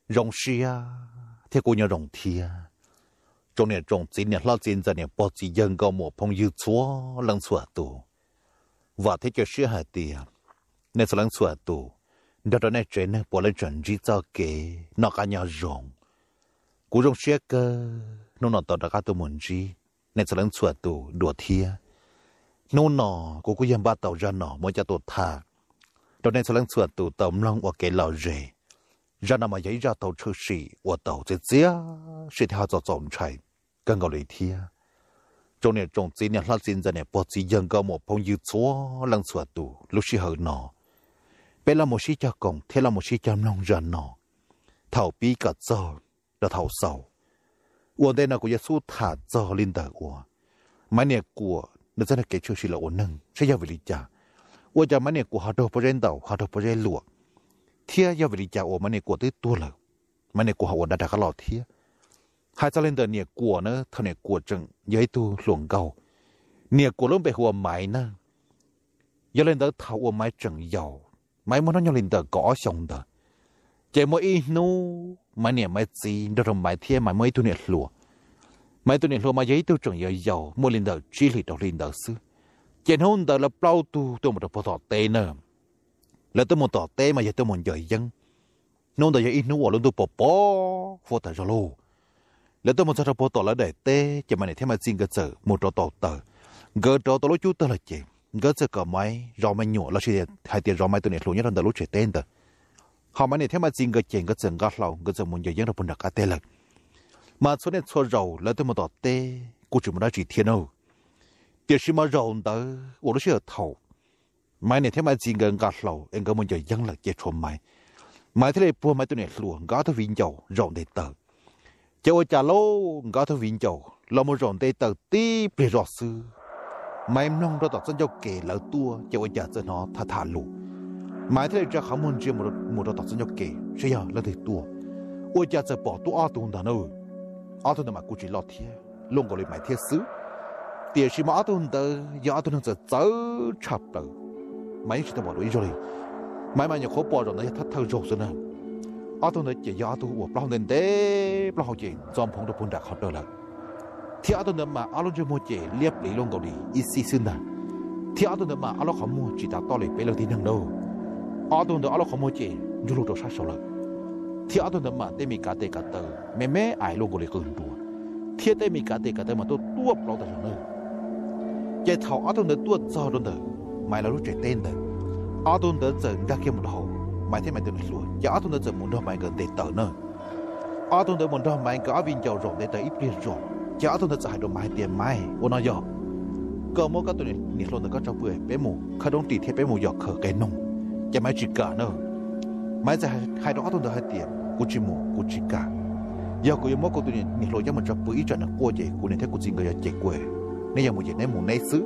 Zoo siab thiab kuj nyob zoo thiab, tsoom niam tsoom txiv niam hlob txiv ntxawm niam pog txiv yawg nkauj muam phooj ywg txhua leej txhua tus. Vam thiab cia siab hais tias nej txhua leej txhua tus nrog rau nej tsev neeg puav leej tseem ntsib txoj kev noj qab nyob zoo. Kuv zoo siab kawg hnub no tau rov qab tuaj mus ntsib nej txhua leej txhua tus dua thiab. Hnub no kuv kuj yog npaj tau zaj no muab coj tuaj tham rau nej txhua leej txhua tus tau mloog ua kev lom zem. Zaj no mas yog ib zaj tau tshwm sim ua tau txias txias sim thiab ho txaus txaus ntshai kawg nkaus li thiab. Tsoom niam tsoom txiv niam hlob txiv ntxawm niam pog txiv yawg nkauj muam phooj ywg txhua leej txhua tus, lub sij hawm no peb los mus sib cog koom thiab los mus sib cog mloog zaj no thaum pib kom txog rau thaum xaus. Ua ntej no kuv yuav xub tham txog li ntawm uas Maiv Niam Kuam nws txoj kev tshwm sim los ua neeg saib yog vim li cas ua cas Maiv Niam Kuam ho raug pob zeb ntaus ho raug pob zeb luam, thiab yog vim li cas uas Maiv Niam Kuam twb tuag lawm, Maiv Niam Kuam ho ua dab rov qab los thiab. Hais txog li ntawm Niam Kuam na, thaum Niam Kuam tseem yog ib tug hluas nkauj, Niam Kuam lub npe hu ua Maiv na. Yog li ntawd thaum uas Maiv tseem yau, Maiv muaj hnub nyoog li ntawm kaum ob xyoos ntawd, ces muaj ib hnub Maiv niam Maiv txiv nrog rau Maiv thiab Maiv muaj ib tug niam hluas. Maiv tus niam hluas mas yog ib tug tseem yau yau muaj li ntawm tsib hlis rau hli ntawd xwb. Ces hnub ntawd lawv plaub tug tuaj mus rau puag tom teb na. Lawv tuaj mus tom teb mas yog tuaj mus ncaws yeeb. Hnub ntawd yog ib hnub uas lub ntuj pos pos huab tas zog lauj. Lawv tuaj mus txog rau puag tom lawv daim teb ces Maiv niam thiab Maiv txiv nkawd txawm mus rauv tau taws. Nkawd rauv tau lub cub tawg lawm ces nkawd txawm kom Maiv zov me nyuam los sis hais tias zov Maiv tus niam hluas nyob rau ntawm lub tsev teb ntawd. Ho Maiv niam thiab Maiv txiv nkawd ces nkawd txawm nqa hlau nkawd txawm mus ncaws yeeb rau puag nram qab teb lawm. Mas txhua niaj txhua zaus lawv tuaj mus tom teb kuj tsis muaj dab tsi thiab na. Tiam sis mas zaum ntawd uas lub sij hawm thaum Maiv niam thiab Maiv txiv nkawd nqa hlau es nkawd mus ncaws yeeb lawm ces tshuav Maiv, Maiv thiaj li puag Maiv tus niam hluas nkawd ob tug viv ncaus zaum nte taws. Ces ua cas lauj, nkawd ob tug viv ncaus los mus zaum nte taws tib pliag zoj xwb, Maiv mloog rau tom txoj ncauj ke lawv tuaj ces ua cas txawm hnov tham tham lus. Maiv thiaj li tsa qhov muag ntsia mus rau tom txoj ncauj ke saib yog leej twg tuaj. Ua cas txawm pom tuaj ob tug ntag na. Ob tug ntawd mas kuj tsis loj thiab, luaj nkaus li Maiv thiab xwb. Tiam sis mas ob tug ntawd yog ob tug neeg txawv txawv tshaj plaws, Maiv yeej tsis tau pom dua ib zaug li. Maiv mas nyuam qhuav pom zaum ntawd yog thawj thawj zaug xwb na. Ob tug ntawd ces yog ob tug uas plaub hau ntev ntev, plaub hau ces ntxo phoov rau puag nram qhov rawv lawm. Thiab ob tug ntawd mas ob lub ntsej muag ces liab pliv luaj nkaus li ib xib xwb ntag. Thiab ob tug ntawd mas ob lub qhov muag tsis tas toj li peb leej tib neeg lauj. Ob tug ntawd ob lub qhov muag ces ntsuj lug rau sab saud lawm. Thiab ob tug ntawd mas tej me kav tes kav taw me me ais luaj nkaus li qws nruas, thiab tej me kav tes kav taw mas tuaj tuaj plaub tas zog na. Ces thaum ob tug ntawd tuaj txog rau ntawm Maiv lawv lub tsev teb ntawd, ob tug ntawd txawm nkag kiag mus rau hauv Maiv thiab Maiv tus niam hluas, ces ob tug ntawd txawm mus nrog Maiv nkawd nte taws na. Ob tug ntawd mus nrog Maiv nkawd ob viv ncaus zaum nte taws ib pliag zog, ces ob tug ntawd txawm hais rau Maiv hais tias, Maiv, ua no yog, koj muab koj tus niam hluas ntawm koj tso pw, peb mus khawb roob ris thiab peb mus yos khaws qe noog. Ces Maiv tsis kam na. Maiv txawm hais rau ob tug ntawd hais tias, Kuv tsis mus, kuv tsis kam. Yog kuv yuav muab kuv tus niam hluas coj mus tso pw ib tsam nws quaj ces kuv niam thiab kuv txiv nkawd yuav cem kuv. Neb yuav mus ces neb mus neb xwb.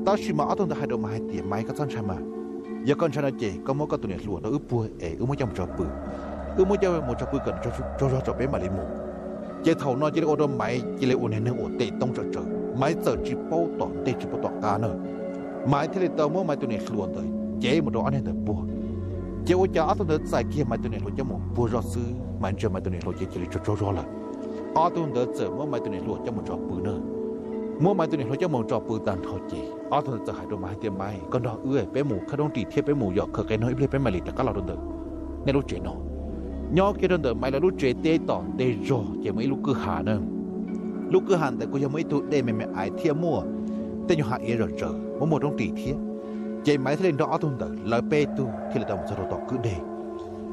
Tab sis mas ob tug ntawd hais rau Maiv hais tias, Maiv, koj txhob ntshai mas, yog koj ntshai no ces koj muab koj tus niam hluas rau wb puag es wb muab coj mus tso pw. Wb muab coj mus tso pw kom nws tsaug zog tso peb mam li mus. Ces thaum no cia li ua rau Maiv cia li ua niag neeg uas tes toob tsawv tsawv, Maiv txawm tsis paub tom ntej tsis paub tom qab na. Maiv thiaj li tau muab Maiv tus niam hluas ntawd cev mus rau ob niag ntawd puag. Ces ua cas ob tug ntawd txais kiag Maiv tus niam hluas coj mus puag zoj xwb, Maiv ntsia Maiv tus niam hluas ces cia li tsaug zog lawm. Ob tug ntawd txawm muab Maiv tus niam hluas coj mus tso pw na. Muab Maiv tus niam hluas coj mus tso pw tag nrho ces ob tug ntawd txawm hais rau Maiv hais tias, Maiv, koj nrog wb, peb mus khawb roob ris thiab peb mus yos khaws qe noog ib pliag peb mam li rov qab los rau ntawm nej lub tsev no. Nyob kiag rau ntawm Maiv lawv lub tsev teb tom ntej zog ces muaj ib lub kwj ha na. Lub kwj ha ntawd kuj yog muaj ib tug dej me me ais thiab muaj tej nyuag hav iav zom zaws muaj muaj roob ris thiab. Ces Maiv thiaj li nrog ob tug ntawd lawv peb tug thiaj li tau mus txog rau tom kwj deg.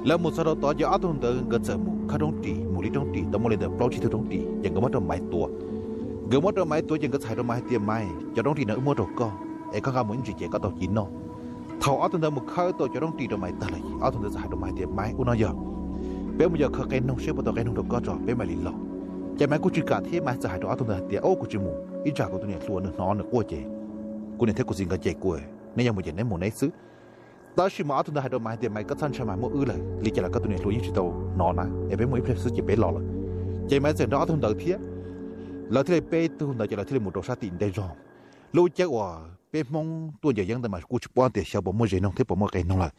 Lawv mus txog rau tod ces ob tug ntawd nkawd txawm mus khawb roob ris, mus li roob ris tau muaj li ntawm plaub tsib tug roob ris ces nkawd muab rau Maiv tuav. Nkawd muab rau Maiv tuav ces nkawd txawm hais rau Maiv hais tias, Maiv, cov roob ris no wb muab rau koj es koj nqa mus ib ntsis ces koj tau ci noj. Thaum ob tug ntawd mus khawb tau cov roob ris rau Maiv tag lawm, ob tug ntawd txawm hais rau Maiv hais tias, Maiv, ua no yog, peb mus yos khaws qe noog seb puas tau qe noog rau koj tso peb mam li los. Ces Maiv kuj tsis kam thiab, Maiv txawm hais rau ob tug ntawd hais tias, Au, kuv tsis mus, ib tsam kuv tus niam hluas nws hnov nws quaj ces kuv niam thiab kuv txiv nkawd cem kuv, neb yuav mus ces neb mus neb xwb. Tab sis mas ob tug ntawd hais rau Maiv hais tias, Maiv, koj txhob ntshai mas, muaj wb lawm, li cas los koj tus niam hluas yeej tsis tau hnov na, es peb mus ib pliag xwb ces peb los lawm. Ces Maiv txawm nrog ob tug ntawd thiab, lawv thiaj li peb tug ntawd ces lawv thiaj li mus rau sab tim ntej zog. Lub caij uas peb Hmoob tuaj ncaws yeeb ntawd mas kuj tsis paub tias xyov puas muaj zes noog thiab puas muaj qe noog lawm.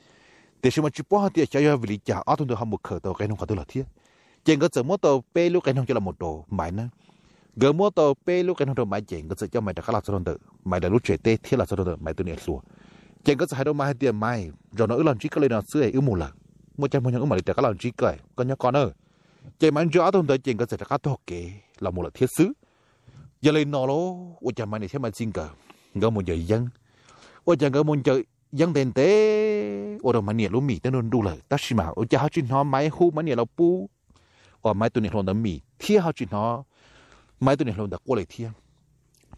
Tiam sis mas tsis paub hais tias xyov yog vim li cas ob tug ntawd ho mus khaws tau qe noog qhov twg los thiab. Ces nkawd txawm muab tau peb lub qe noog coj los mus rau Maiv na. Nkawd muab tau peb lub qe noog rau Maiv ces nkawd txawm coj Maiv rov qab los txog rau ntawm Maiv lawv lub tsev teb thiab los txog rau ntawm Maiv tus niam hluas. Ces nkawd txawm hais rau Maiv hais tias, Maiv, zaum no wb los ntsib koj li no xwb es wb mus lawm, muaj caij muaj nyoog wb mam li rov qab los ntsib koj, koj nyob koj na. Ces Maiv ntsia ob tug ntawd ces nkawd txawm rov qab taug kev los mus lawm thiab xwb. Yog li no lauj, ua cas Maiv niam thiab Maiv txiv nkawd, nkawd mus ncaws yeeb. Ua cas nkawd mus ncaws yeeb ntev ntev ua rau Maiv niam lub mis twb nruj nruj lawm, tab sis mas ua cas ho tsis hnov Maiv hu Maiv niam los pub uas Maiv tus niam hluas ntawd mis thiab ho tsis hnov Maiv tus niam hluas ntawd quaj li thiab.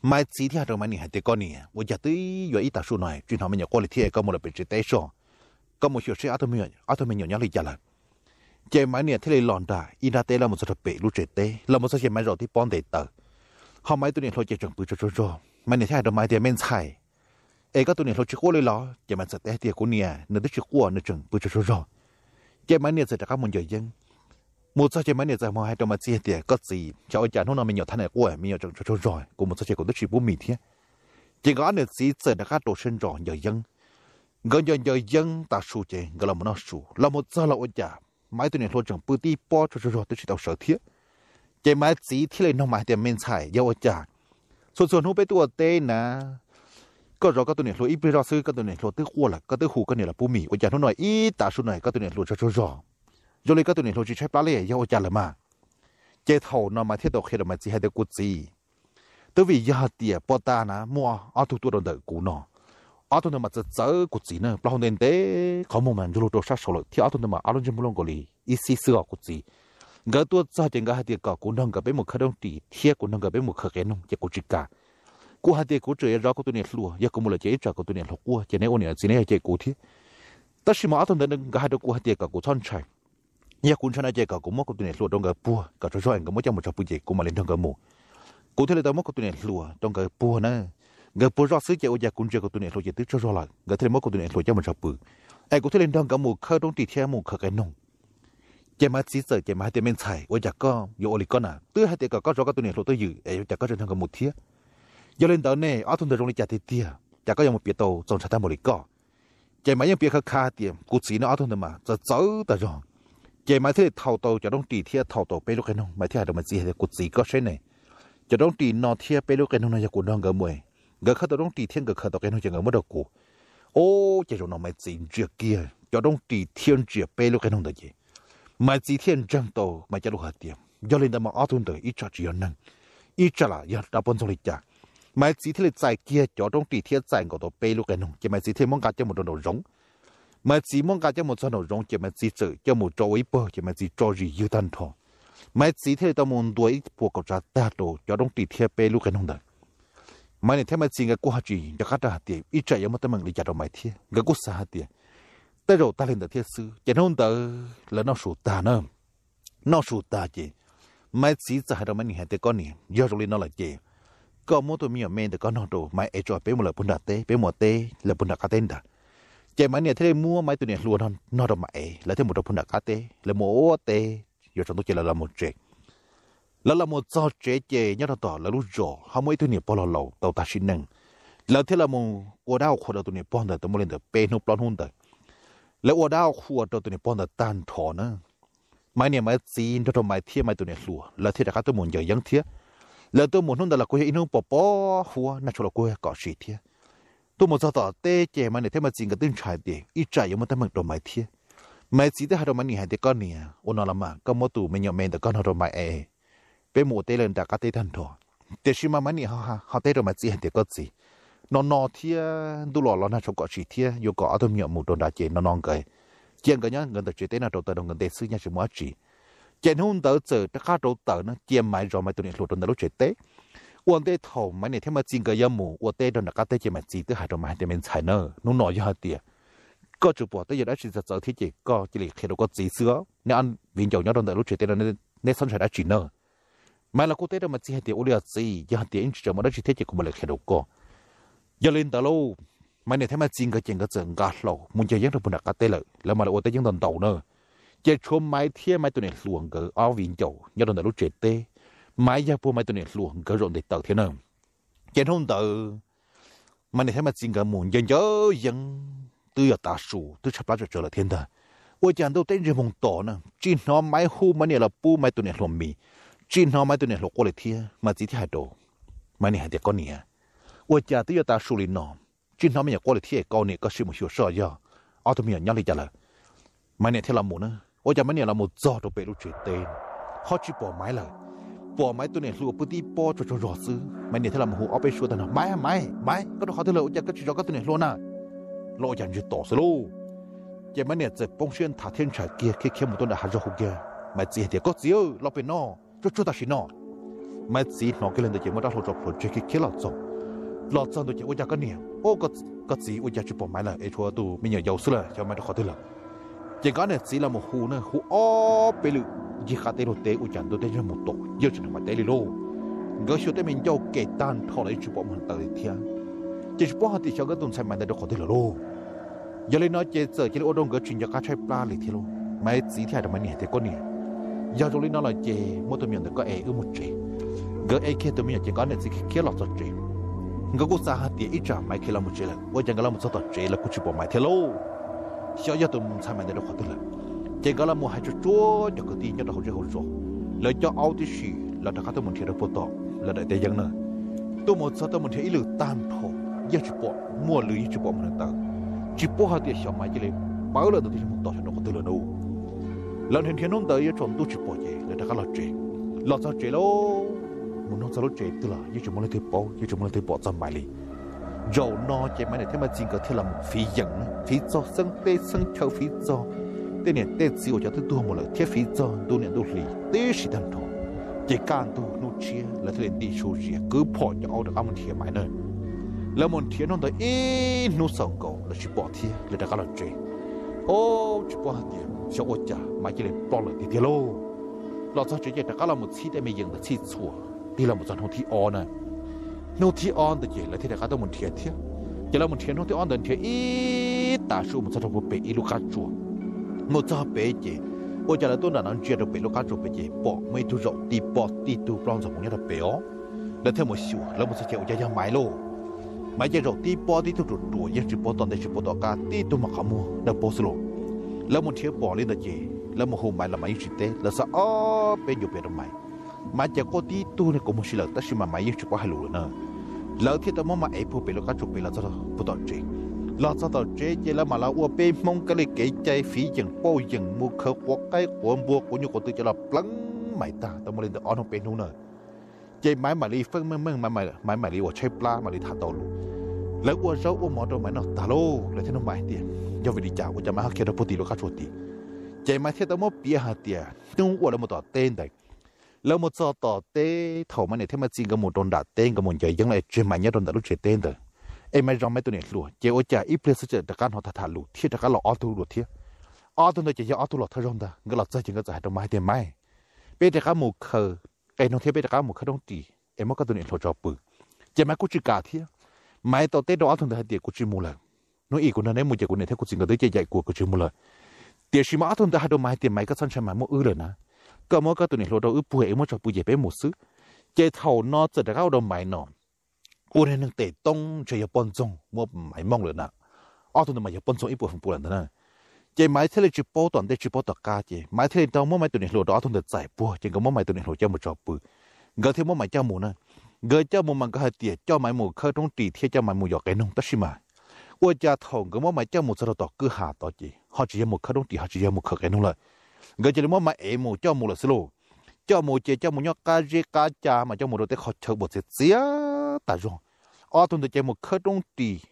Maiv txiv thiaj hais rau Maiv niam hais tias, Koj niam, ua cas twb yuav ib tav su no tsis hnov me nyuam quaj li thiab, koj mus lawm pem tsev teb soj, koj mus xyuas seb ob tug me nyuam nyob li cas lawm. Ces Maiv niam thiaj li los nram ib nrab teb los mus txog rau pem lub tsev teb, los mus txog ces Maiv zaum tib pob ntes taw. Ho Maiv tus niam hluas ces tseem pw tsaug tsaug zog. Maiv niam thiaj hais rau Maiv tias, Me ntxhais, es koj tus niam hluas tsis quaj li los? Ces Maiv txawm teb hais tias, Kuv niam, nws twb tsis quaj, nws tseem pw tsaug tsaug zog. Ces Maiv niam txawm rov qab mus ncaws yeeb. Mus txog ces Maiv niam txawm mus hais rau Maiv txiv hais tias, Koj txiv, xyov ua cas hnub no me nyuam thab niam quaj, me nyuam tseem tsaug tsaug zog, kuv mus txog ces kuv twb tsis pub mis thiab. Ces nkawd ob niam txiv txawm rov qab rau siab ntso ncaws yeeb. Nkawd ncaws ncaws yeeb tas su ces nkawd los mus noj su, los mus txog los ua cas Maiv tus niam hluas tseem pw tib pob tsaug tsaug zog twb tsis tau sawv thiab. Ces Maiv txiv thiaj li nug Maiv hais tias, Me ntxhais, yog ua cas txhua txhua hnub peb twb ua teb na, koj zov koj tus niam hluas ib pliag zoj xwb koj tus niam hluas twb quaj lawm, koj twb hu koj niam los pub mis, ua cas hnub no ib tav su no koj tus niam hluas tsaug tsaug zog, zoo li koj tus niam hluas tsis tshaib plab li, yog ua cas lawm mas? Ces thaum no Maiv thiaj tau qhia rau Maiv txiv hais tias, Kuv txiv, twb vim yog hais tias puag ta na muaj ob tug tuaj rau ntawm kuv no, ob tug ntawd mas txawv txawv kuv txiv na, plaub hau ntev ntev, qhov muag mas ntsuag lug rau sab saud lawm thiab ob tug ntawd mas ob lub ntsej muag luaj nkaus li ib xib xwb os kuv txiv. Nkawd tuaj txog ces nkawd hais tias kom kuv nrog nkawd peb mus khawb roob ris thiab kuv nrog nkawd peb mus khaws qe noog ces kuv tsis kam. Kuv hais tias kuv tseem yuav zov kuv tus niam hluas, yog kuv mus lawm ces ib tsam kuv tus niam hluas quaj ces neb ua niam txiv neb yog cem kuv thiab. Tab sis mas ob tug ntawd nkawd hais rau kuv hais tias kom kuv txhob ntshai, yog kuv ntshai no ces kom kuv muab kuv tus niam hluas rau nkawd puag kom tsaug zog es nkawd muab coj mus tso pw ces kuv mam li nrog nkawd mus. Kuv thiaj li tau muab kuv tus niam hluas rau nkawd puag na. Nkawd puag zoj xwb ces ua cas kuv ntsia kuv tus niam hluas ces twb tsaug zog lawm, nkawd thiaj li muab kuv tus niam hluas coj mus tso pw, es kuv thiaj li nrog nkawd mus khawb roob ris thiab mus khaws qe noog. Ces Maiv txiv txawm ces Maiv hais tias, Me ntxhais, ua cas koj yuav ua li koj na? Twb hais tias kom koj zov koj tus niam hluas twj ywm es ua cas koj tseem nrog nkawd mus thiab? Yog li ntawd ne ob tug ntawd zoo li cas tiag tiag, cas koj yuav mus piav tau txaus ntshai tag npaum li koj? Ces Maiv yeej piav khawv khav hais tias kuv txiv no ob tug ntawd mas txawv txawv tas zog. Ces Maiv thiaj li thau tau cov roob ris thiab thau tau peb lub qe noog, Maiv thiaj hais rau Maiv txiv hais tias, Kuv txiv, koj saib ne, cov roob ris no thiab peb lub qe noog no yog kuv nrog nkawd mus, nkawd khawb tau roob ris thiab nkawd khaws tau qe noog ces nkawd muab rau kuv. Ub, ces zaum no Maiv txiv ntsia kiag cov roob ris thiab ntsia peb lub qe noog ntawd ces Maiv txiv thiaj ntseeg tau Maiv cov lus hais tias, Yog li ntawd mas ob tug ntawd ib tsam tsis yog neeg, ib tsam lam yog dab poj ntxoog li cas. Maiv txiv thiaj li txais kiag cov roob ris thiab txais nkaus tau peb lub qe noog ces Maiv txiv thiaj muab nqa coj mus rau nraum zoov. Maiv txiv muab nqa coj mus txog nraum zoov ces Maiv txiv txawm coj mus tso ua ib pawg ces Maiv txiv tso zis ywg tag nrho. Maiv txiv thiaj li tau mus ntua ib puas kaum tsav tag rau cov roob ris thiab peb lub qe noog ntawd. Maiv niam thiab Maiv txiv nkawd kuj ho tsis nco qab rau hais tias ib tsam yuav muaj teeb meem li cas rau Maiv thiab, nkawd kuj xav hais tias tej zaum tag li ntawd thiab xwb. Ces hnub ntawd lawv noj su tag na, noj su tag ces Maiv txiv txawm hais rau Maiv niam hais tias, Koj niam, yog zoo li no lawm ces koj muab tus me nyuam me ntawm koj no rau Maiv ev tso, peb mus lawm puag nram teb, peb mus ua teb lawm puag nram qab teb ntag. Ces Maiv niam thiaj li muab Maiv tus niam hluas no rau Maiv ev, lawv thiaj mus rau puag nram qab teb, lawv mus ua teb, yuav tsaus ntuj ces lawv los mus tsev. Lawv los mus txog tsev ces nyob rau tom lawv lub zos ho muaj ib tug niam pog laus laus tau tag sim neej, lawv thiaj los mus ua dab ua qhua rau tus niam pog ntawd tau muaj li ntawd peb hnub plaub hnub ntawd. Lawv ua dab ua qhua rau tus niam pog ntawd tag nrho na. Maiv niam Maiv txiv nrog rau Maiv thiab Maiv tus niam hluas lawv thiaj rov qab tuaj mus ncaws yeeb thiab. Lawv tuaj mus hnub ntawd los kuj yog ib hnub pos pos huab, nag tshua los kuj yog kom sim thiab. Tuaj mus txog tom teb ces Maiv niam thiab Maiv txiv nkawd twb ntshai tias ib tsam yuav muaj teeb meem rau Maiv thiab. Maiv txiv twb hais rau Maiv niam hais tias, Koj niam, ua no los mas koj muab tus me nyuam me ntawm koj no rau Maiv ev, peb mus ua teb lawm nram qab teb tag nrho. Tiam sis mas Maiv niam ho teb rau Maiv txiv hais tias, Koj txiv, no no thiab ntuj los los nag tshua kom sim thiab, yuav kom ob tug me nyuam mus rau nrad ces no no nkawd, cia nkawd nyob nkawd ntawm tsev teb no rau taws rau nkawd nte xwb, nyaj tsis muaj dab tsi. Ces hnub ntawd txawm rov qab rau taws na, cia Maiv zov Maiv tus niam hluas rau ntawm lub tsev teb. Ua ntej thaum Maiv niam thiab Maiv txiv nkawd yuav mus ua teb rau nram qab teb ces Maiv txiv twb hais rau Maiv hais tias, Me ntxhais na, hnub no yog hais tias koj tsis pom tej yog dab tsi txawv txawv thiab ces koj cia li qhia rau koj txiv xwb, neb ob viv ncaus nyob rau ntawm lub tsev teb no neb txhob ntshai dab tsi na. Maiv los kuj teb rau Maiv txiv hais tias, Ua li os txiv, yog hais tias ib tsam tsis muaj dab tsi thiab ces kuv mam li qhia rau koj. Yog li ntawd lauj, Maiv niam thiab Maiv txiv nkawd ces nkawd txawm nqa hlau mus ncaws yeeb rau puag nram qab teb lawm, lawv mam li ua teb yeeb ntau ntau na. Ces tshuav Maiv thiab Maiv tus niam hluas nkawd ob viv ncaus nyob rau ntawm lub tsev teb. Maiv yog puag Maiv tus niam hluas nkawd zaum ntes taws thiab na. Ces hnub ntawd Maiv niam thiab Maiv txiv nkawd mus ncaws ncaws yeeb twb yog tav su twb tshaib plab tsawv tsawv lawm thiab ntag. Ua cas ntuj teb ntsiag moog tom na, tsis hnov Maiv hu Maiv niam los pub Maiv tus niam hluas mis, tsis hnov Maiv tus niam hluas quaj li thiab. Maiv txiv thiaj hais rau Maiv niam hais tias, koj niam, ua cas twb yuav tav su li no, tsis hnov me nyuam quaj li thiab, koj niam koj sim mus xyuas soj yog ob tug me nyuam nyob li cas lawm. Maiv niam thiaj los mus na, ua cas Maiv niam los mus txog rau pem lub tsev teb, ho tsis pom Maiv lawm, pom Maiv tus niam hluas pw tib pob tsaug tsaug zog xwb. Maiv niam thiaj los mus hu ob peb suab tag no, Maiv, Maiv, Maiv, koj rau qhov twg lawm, ua cas koj tsis zov koj tus niam hluas na? Los ua cas ntsiag to xwb lauj. Ces Maiv niam txawm poob siab nthav thiab ntshai kiag khiav khiav mus tuaj nram hav zoov hu kiag Maiv txiv hais tias, koj txiv, los pem no, tsuag tsuag tam sim no. Maiv txiv hnov kiag li ntawd ces muab rab hlau tso plhuav tseg khiav khiav los txog. Los txog ntawd ces ua cas koj niam, koj txiv, ua cas tsis pom Maiv lawm es tshuav tus me nyuam yaus xwb lawm, xyov Maiv rau qhov twg lawm. Ces nkawd niam txiv los mus hu na, hu ob peb lwm ncig qab teb luag teb ua cas ntuj teb ntsiag moog tom yeej tsis hnov Maiv teb li lauj. Nkawd xyuas tej me ncauj ke tag nrho los yeej tsis pom Maiv taws li thiab. Ces tsis paub hais tias xyov nkawd tus ntxhais Maiv ntawd rau qhov twg lawm lauj. Yog li no ces txawm cia li ua rau nkawd tsis nco qab tshaib plab li thiab lauj. Maiv txiv thiaj hais rau Maiv niam tias, koj niam, yog zoo li no lawm ces muab tus me nyuam ntawd koj es wb mus tsev. Nkawd ev kiag tus me nyuam ces nkawd niam txiv khiav los txog tsev. Nkawd kuj xav hais tias ib tsam Maiv khiav los mus tsev lawm, ua cas nkawd los mus txog tom tsev lawv kuj tsis pom Maiv thiab lauj. Xyov yog tus ntxhais Maiv ntawd rau qhov twg lawm. Ces nkawd los mus hais tsuag tsuag cov kwv tij nyob rau hauv zej hauv zos, lawv coj aub tib si los rov qab tuaj mus nrhiav rau puag tom lawv daim teb yeeb na. Tuaj mus txog tuaj mus nrhiav ib lwm tag nrho, yeej tsis pom muaj lwm, yeej tsis pom Maiv taws. Tsis paub hais tias xyov Maiv cia li pawv lawm ntawd twb yog mus tom xyov rau qhov twg lawm no. Lawv nrhiav nrhiav hnub ntawd yuav tsaus ntuj tsis pom ces lawv rov qab los tsev. Los txog tsev lauj, mus nug txog lub tsev twg los yeej tsis muaj leej twg paub, yeej tsis muaj leej twg pom txog Maiv li. Zaum no ces Maiv niam thiab Maiv txiv nkawd thiaj los mus fiv yeem, fiv txog xeeb teb xeeb chaw, fiv txog tej niam tej txiv uas cov twb tuag mus lawm thiab fiv txog ntuj niam ntuj hli tib si tag nrho. Ces kaj ntug hnub tshiab lawv thiaj li ntim su zias kwv phom cov aub rov qab mus nrhiav Maiv na. Lawv mus nrhiav hnub ntawd ib hnub xaus nkaus lawv tsis pom thiab lawv rov qab los tsev. Ob, tsis paub hais tias xyov ua cas Maiv cia li ploj lawm tiag tiag lauj. Los txog tsev ces rov qab los mus txhib tej me yeem ntawd txhij txhua, tig los mus txog hnub thib ob na. Hnub thib ob ntawd ces lawv thiaj rov qab tuaj mus nrhiav thiab. Ces lawv mus nrhiav hnub thib ob ntawd nrhiav ib tav su mus txog rau puag pem ib lub qab tsua. Mus txog pem ces ua cas lawv tuaj nram no ntsia rau pem lub qab tsua pem ces pom muaj ib tug zaum tib pob tib tug plaub ntxoov hmoov nyob rau pem os. Lawv thiaj mus xyuas, lawv mus txog ces ua cas yog Maiv lauj. Maiv ces zaum tib pob tib tug ruam ruam yeej tsis paub tom ntej tsis paub tom qab tib tug mas qhov muag dawb paug xwb lauj. Lawv mus nrhiav pom li ntawd ces lawv mus hu Maiv los Maiv yeej tsis teb, lawv xa ob peb ncuav piav rau Maiv. Maiv ces quaj tib tug niag kua muag si lawm tab sis mas Maiv yeej tsis paub hais lus lawm na. Lawv thiaj tau muab Maiv ev puag pem lub qab tsua pem los txog puag tom tsev. Los txog tom tsev ces lawv mam los ua peb Hmoob kab li kev cai fiv yeem pauj yeem mus khaws quav qaib quav npua quav nyuj quav twm coj los pleev Maiv tag tau muaj li ntawd ob hnub peb hnub na. Ces Maiv mam li feeb meej meej, Maiv mam li uas tshaib plab mam li tham tau lus. Lawv ua zaub ua mov rau Maiv noj tag lauj, lawv thiaj nug Maiv hais tias, yog vim li cas ua cas Maiv ho khiav rau puag tim lub qab tsua tid? Ces Maiv thiaj tau muab piav hais tias hnub uas lawv mus tom teb ntawd, lawv mus txog tom teb thaum Maiv niam thiab Maiv txiv nkawd mus rau nram teb nkawd mus ncaws yeeb los tseg Maiv nyob rau ntawm lub tsev teb ntawd, es Maiv zov Maiv tus niam hluas ces ua cas ib pliag xwb txawm rov qab hnov tham tham lus thiab rov qab los ob tug dua thiab. Ob tug ntawd ces yog ob tug los thawj zaug ntag, nkawd los txog ces nkawd txawm hais rau Maiv hais tias Maiv, peb rov qab mus khaws qe noog thiab peb rov qab mus khawb roob ris es muab koj tus niam hluas tso pw. Ces Maiv kuj tsis kam thiab. Maiv tau teb rau ob tug ntawd hais tias kuv tsis mus lawm. Hnub ib kuv nrog neb mus ces kuv niam thiab kuv txiv nkawd twb cem cem kuv, kuv tsis mus lawm. Tiam sis mas ob tug ntawd hais rau Maiv hais tias Maiv koj txhob ntshai mas muaj wb lawm na. Koj muab koj tus niam hluas rau wb puag es wb muab tso pw ces peb mus xwb. Ces thaum no txawm rov qab ua rau Maiv no ua neeg tes toob ntshe yog poj ntxoog muab Maiv mooj lawm na. Ob tug ntawd mas yog poj ntxoog ib puas feem pua lawm ntag na. Ces Maiv thiaj li tsis paub tom ntej tsis paub tom qab ces Maiv thiaj li tau muab Maiv tus niam hluas rau ob tug ntawd txais puag ces nkawd muab Maiv tus niam hluas coj mus tso pw. Nkawd thiaj muab Maiv coj mus na. Nkawd coj mus mas nkawd hais tias coj Maiv mus khawb roob ris thiab coj Maiv mus yos qe noog tab sis mas ua cas thaum nkawd muab Maiv coj mus txog rau tom kwj ha tod ces ho tsis yog mus khawb roob ris ho tsis yog mus khawb qe noog lawm. Nkawd cia li muab Maiv ev mus coj mus lawm xwb lauj. Coj mus ces coj mus nyob qab zeb qab ca mas coj mus rau tej qhov chaw uas txias txias tas zog. Ob tug ntawd ces mus khawb roob ris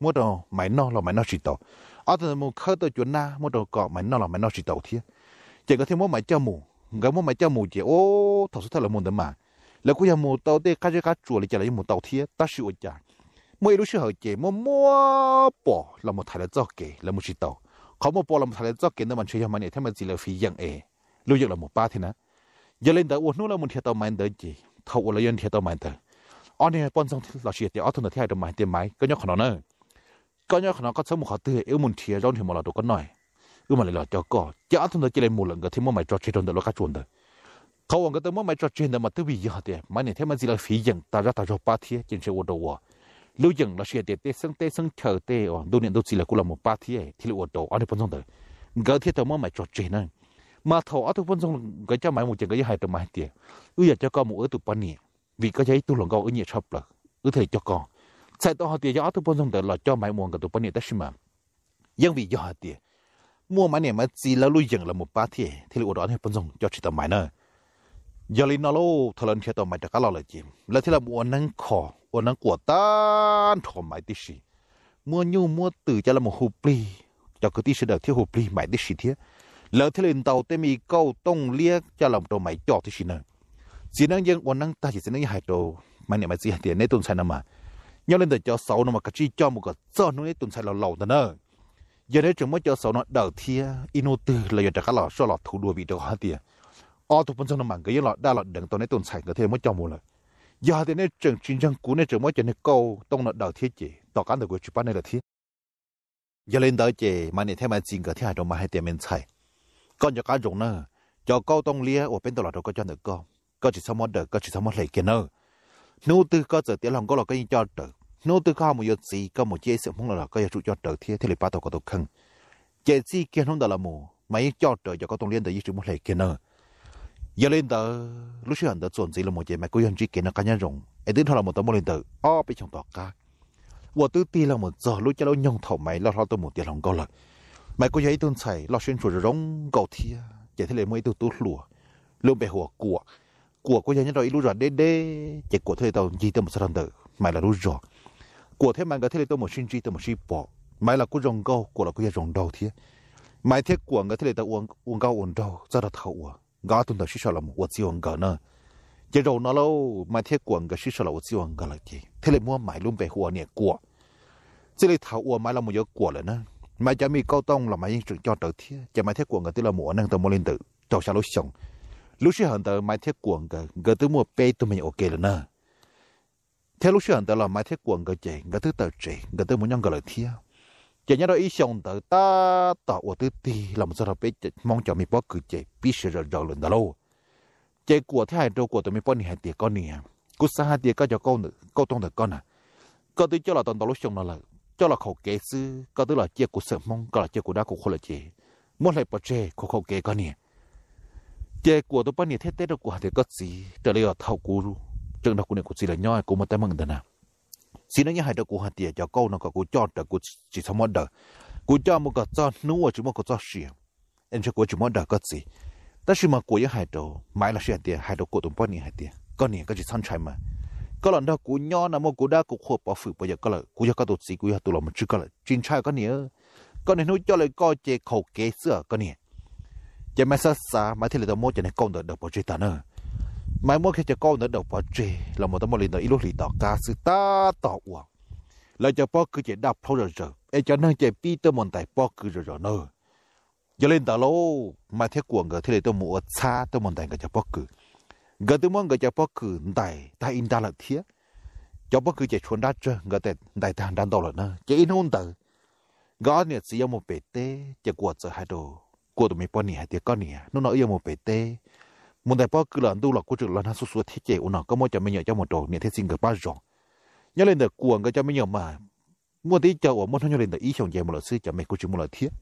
muab rau Maiv noj los Maiv noj tsis tau. Ob tug ntawd mus khawb tau cua nab muab rau kom Maiv noj los Maiv noj tsis tau thiab. Ces nkawd thiaj muab Maiv coj mus, nkawd muab Maiv coj mus ces ub thaum xub thawj lawv mus ntawd mas lawv kuj yog mus tau tej qab zeb qab tsuas li cas los yeej mus tau thiab tab sis ua cas muaj ib lub sij hawm ces muaj muab pom los mus thaiv lawv txoj kev lawv mus tsis tau. Qhov muab pom los mus thaiv lawv txoj kev ntawd mas ntshe yog Maiv niam thiab Maiv txiv lawv fiv yeem es lub yeej los mus pab thiab na. Yog li ntawd ua hnub lawv mus nrhiav tau Maiv ntawd ces thaum uas lawv yuav nrhiav tau Maiv ntawd, ob niag poj ntxoog los sis tias ob tug ntawd thiaj hais rau Maiv tias Maiv koj nyob qhov no na, koj nyob qhov no koj txhob mus qhov twg es wb mus nrhiav zaub nrhiav mov los rau koj noj, wb mam li los coj koj. Ces ob tug ntawd cia li mus lawm nkawd thiaj muab Maiv tso tseg rau ntawm lub qab tsuas ntawd. Qhov uas nkawd tau muab Maiv tso tseg ntawd mas twb vim yog tias Maiv niam thiab Maiv txiv lawv fiv yeem tas zaj tas zog pab thiab ces ntshe ua rau uas lub yeem los sis hais tias tej xeeb teb xeeb chaw tej ntuj niam ntuj txiv lawv kuj los mus pab thiab thiaj li ua rau ob tug poj ntxoog ntawd nkawd thiaj tau muab Maiv tso tseg na. Mas thaum ob tug poj ntxoog nkawd coj Maiv mus ces nkawd yeej hais rau Maiv hais tias, wb yog coj koj mus ua wb tus poj niam, vim koj yog ib tug hluas nkauj wb nyiam tshaj plaws, wb thiaj li coj koj. Txhais tau hais tias yog ob tug poj ntxoog ntawd los coj Maiv mus ua nkawd tus poj niam tab sis mas yeej vim yog hais tias muaj Maiv niam Maiv txiv lawv lub yeem los mus pab thiab thiaj li ua rau ob tug poj ntxoog coj tsis tau Maiv na. Yog li no lauj, thaum lawv nrhiav tau Maiv rov qab los lawm ces lawv thiaj li mus ua neeb kho, ua neeb quas tag nrho Maiv tib si, muab nyuj muab twm coj los mus hu plig, cov kwv tij sawv daws thiab hu plig Maiv tib si thiab. Lawv thiaj li ntaus tej me kauj tooj liab coj los rau Maiv coj tib si na. Txiv neeb yeej ua neeb tag ces txiv neeb yeej hais rau Maiv niam Maiv txiv hais tias, neb tus ntxhais no mas, nyob li ntawm cov xauv no mas kav tsij coj mus kom txog hnub neb tus ntxhais los laus ntag na. Yog neb tseem muab cov xauv no daws thiab ib hnub twg los yuav rov qab los soj los thuv dua vim rau qhov hais tias ob tug poj ntxoog no mas nkawd yeej los daj los deev tau neb tus ntxhais nkawd thiaj li muab coj mus lawm. Yog hais tias nej tseem tsis ntseeg kuv, nej tseem muab cov niag kauj tooj no daws thiab ces tom qab ntawd kuv tsis pab nej lawm thiab. Yog li ntawd ces Maiv niam thiab Maiv txiv nkawd thiaj hais rau Maiv hais tias, me ntxhais, koj nco qab zoo na, cov kauj tooj liab uas peb ntaus los rau koj coj ntawm koj, koj tsis txhob muab daws, koj tsis txhob muab hle kiag nawb. Hnub twg koj txawm tiav hluas nkauj los koj yeej coj rawv, hnub twg koj ho mus yuav txiv, koj mus ciaj ib xeem Hmoob los los koj yuav tsum coj rawv thiab thiaj li pab tau koj tus kheej. Ces txij kiag hnub ntawd los mus Maiv yeej coj rawv cov kauj tooj liab ntawd yeej tsis muab hle kiag na. Yog li ntawd lub sij hawm ntawd txuas ntxiv los mus ces Maiv kuj yog ntsib kev noj qab nyob zoo es twb nrog los mus tau muaj li ntawm ob peb xyoos tom qab uas twb tig los mus txog lub caij lub nyoog thaum Maiv loj hlob tuaj mus tiav hluas nkauj lawm. Maiv kuj yog ib tug ntxhais loj siab ntshua zoo zoo nkauj thiab ces thiaj li muaj ib tug tub hluas lub npe hu ua Kuam. Kuam kuj yog nyob rau ib lub zos deb deb ces Kuam thiaj li tau ncig tuaj mus txog rau ntawm Maiv lawv lub zos. Kuam thiab Maiv nkawd thiaj li tuaj mus sib ntsib tuaj mus sib pom, Maiv los kuj zoo nkauj, Kuam los kuj yog zoo nraug thiab. Maiv thiab Kuam nkawd thiaj li tau ua nkauj ua nraug txog rau thaum uas nkawd ob tug ntawd sib sau los mus ua txij ua nkawm na. Ces zaum no lauj, Maiv thiab Kuam nkawd sib sau los ua txij ua nkawm lawm ces thiaj li muab Maiv lub npe hu ua niam Kuam. Txij li thaum uas Maiv los mus yuav Kuam lawm na, Maiv cov me kauj tooj los Maiv yeej tseem coj rawv thiab ces Maiv thiab Kuam nkawd twb los mus ua neej tau muaj li ntawm rau xya lub xyoo. Lub sij hawm ntawd Maiv thiab Kuam nkawd, nkawd twb muaj peb tug me nyuam ua ke lawm na. Thiab lub sij hawm ntawd los Maiv thiab Kuam nkawd ces nkawd twb tawm tsev, nkawd twb mus nyob nkawd lawm thiab. Ces nyob rau ib xyoo ntawd tab tom uas twb tig los mus txog rau peb Hmoob cov me pob kws ces pib siav zom zaws lawm ntawd lauj. Ces Kuam thiaj hais rau Kuam tus me poj niam hais tias, koj niam, kuv xav hais tias koj cov kauj tooj ntawm koj na, koj twb coj los tau ntau lub xyoo no lawm, coj los khaum kev xwb, koj twb los ciaj kuv xeem Hmoob, koj los ciaj kuv dab kuv qhua lawm ces muab hle pov tseg, khaum khaum kev koj niam. Ces Kuam tus poj niam thiaj teb rau Kuam hais tias, koj txiv, raws li thaum kuv tseem nrog kuv niam kuv txiv lawv nyob kuv muaj teeb meem ntawd na, txiv neej yeej hais rau kuv hais tias cov kauj no kom kuv coj rawv, kuv tsis txhob muab daws, kuv coj mus kom txog hnub uas tsis muaj kuv txoj sia es ntshe kuv tsis muab daws koj txiv. Tab sis mas Kuam yeej hais rau Maiv los sis hais tias hais rau Kuam tus poj niam hais tias, koj niam, koj tsis txhob ntshai mas, koj los nrog kuv nyob no muaj kuv dab kuv qhua pov hwm pov yawm koj lawm, kuv yog koj tus txiv, kuv yog tus los mus tswj koj lawm, tsis ntshai koj niam. Koj niam hnub coj li koj ces khaum kev xwb koj niam. Ces Maiv xav xav, Maiv thiaj li tau muab cov niag kauj ntawd daws pov tseg tag na. Maiv muab kiag cov kauj ntawd daws pov tseg los mus tau muaj li ntawm ib lub hlis tom qab xwb tab tom uas lawv cov pob kws ces daj plhaub zom zaws es cov neeg ces pib tuaj mus ntais pob kws zom zaws na. Yog li ntawd lauj, Maiv thiab Kuam nkawd thiaj li tuaj mus ua txhab tuaj mus ntais nkawd cov pob kws. Nkawd twb muab nkawd cov pob kws ntais tag ib nrab lawm thiab. Cov pob kws ces tshuav nrab tsawg, nkawd ntais tag nrab ntau lawm na. Ces ib hnub ntawd nkawd ob niam txiv yuav mus pem teb ces Kuam txawm hais rau Kuam tus me poj niam hais tias, koj niam, hnub no wb yuav mus pem teb, mus ntais pob kws los ntuj los kuj tseem los nag xuj xuav thiab ces ua no koj muab cov me nyuam coj mus rau niam thiab txiv nkawd pab zov. Nyob li ntawm Kuam nkawd cov me nyuam mas muaj tib co uas muaj hnub nyoog li ntawm ib xyoos nce mus lawm xwb, cov me kuj tsis muaj lawm thiab.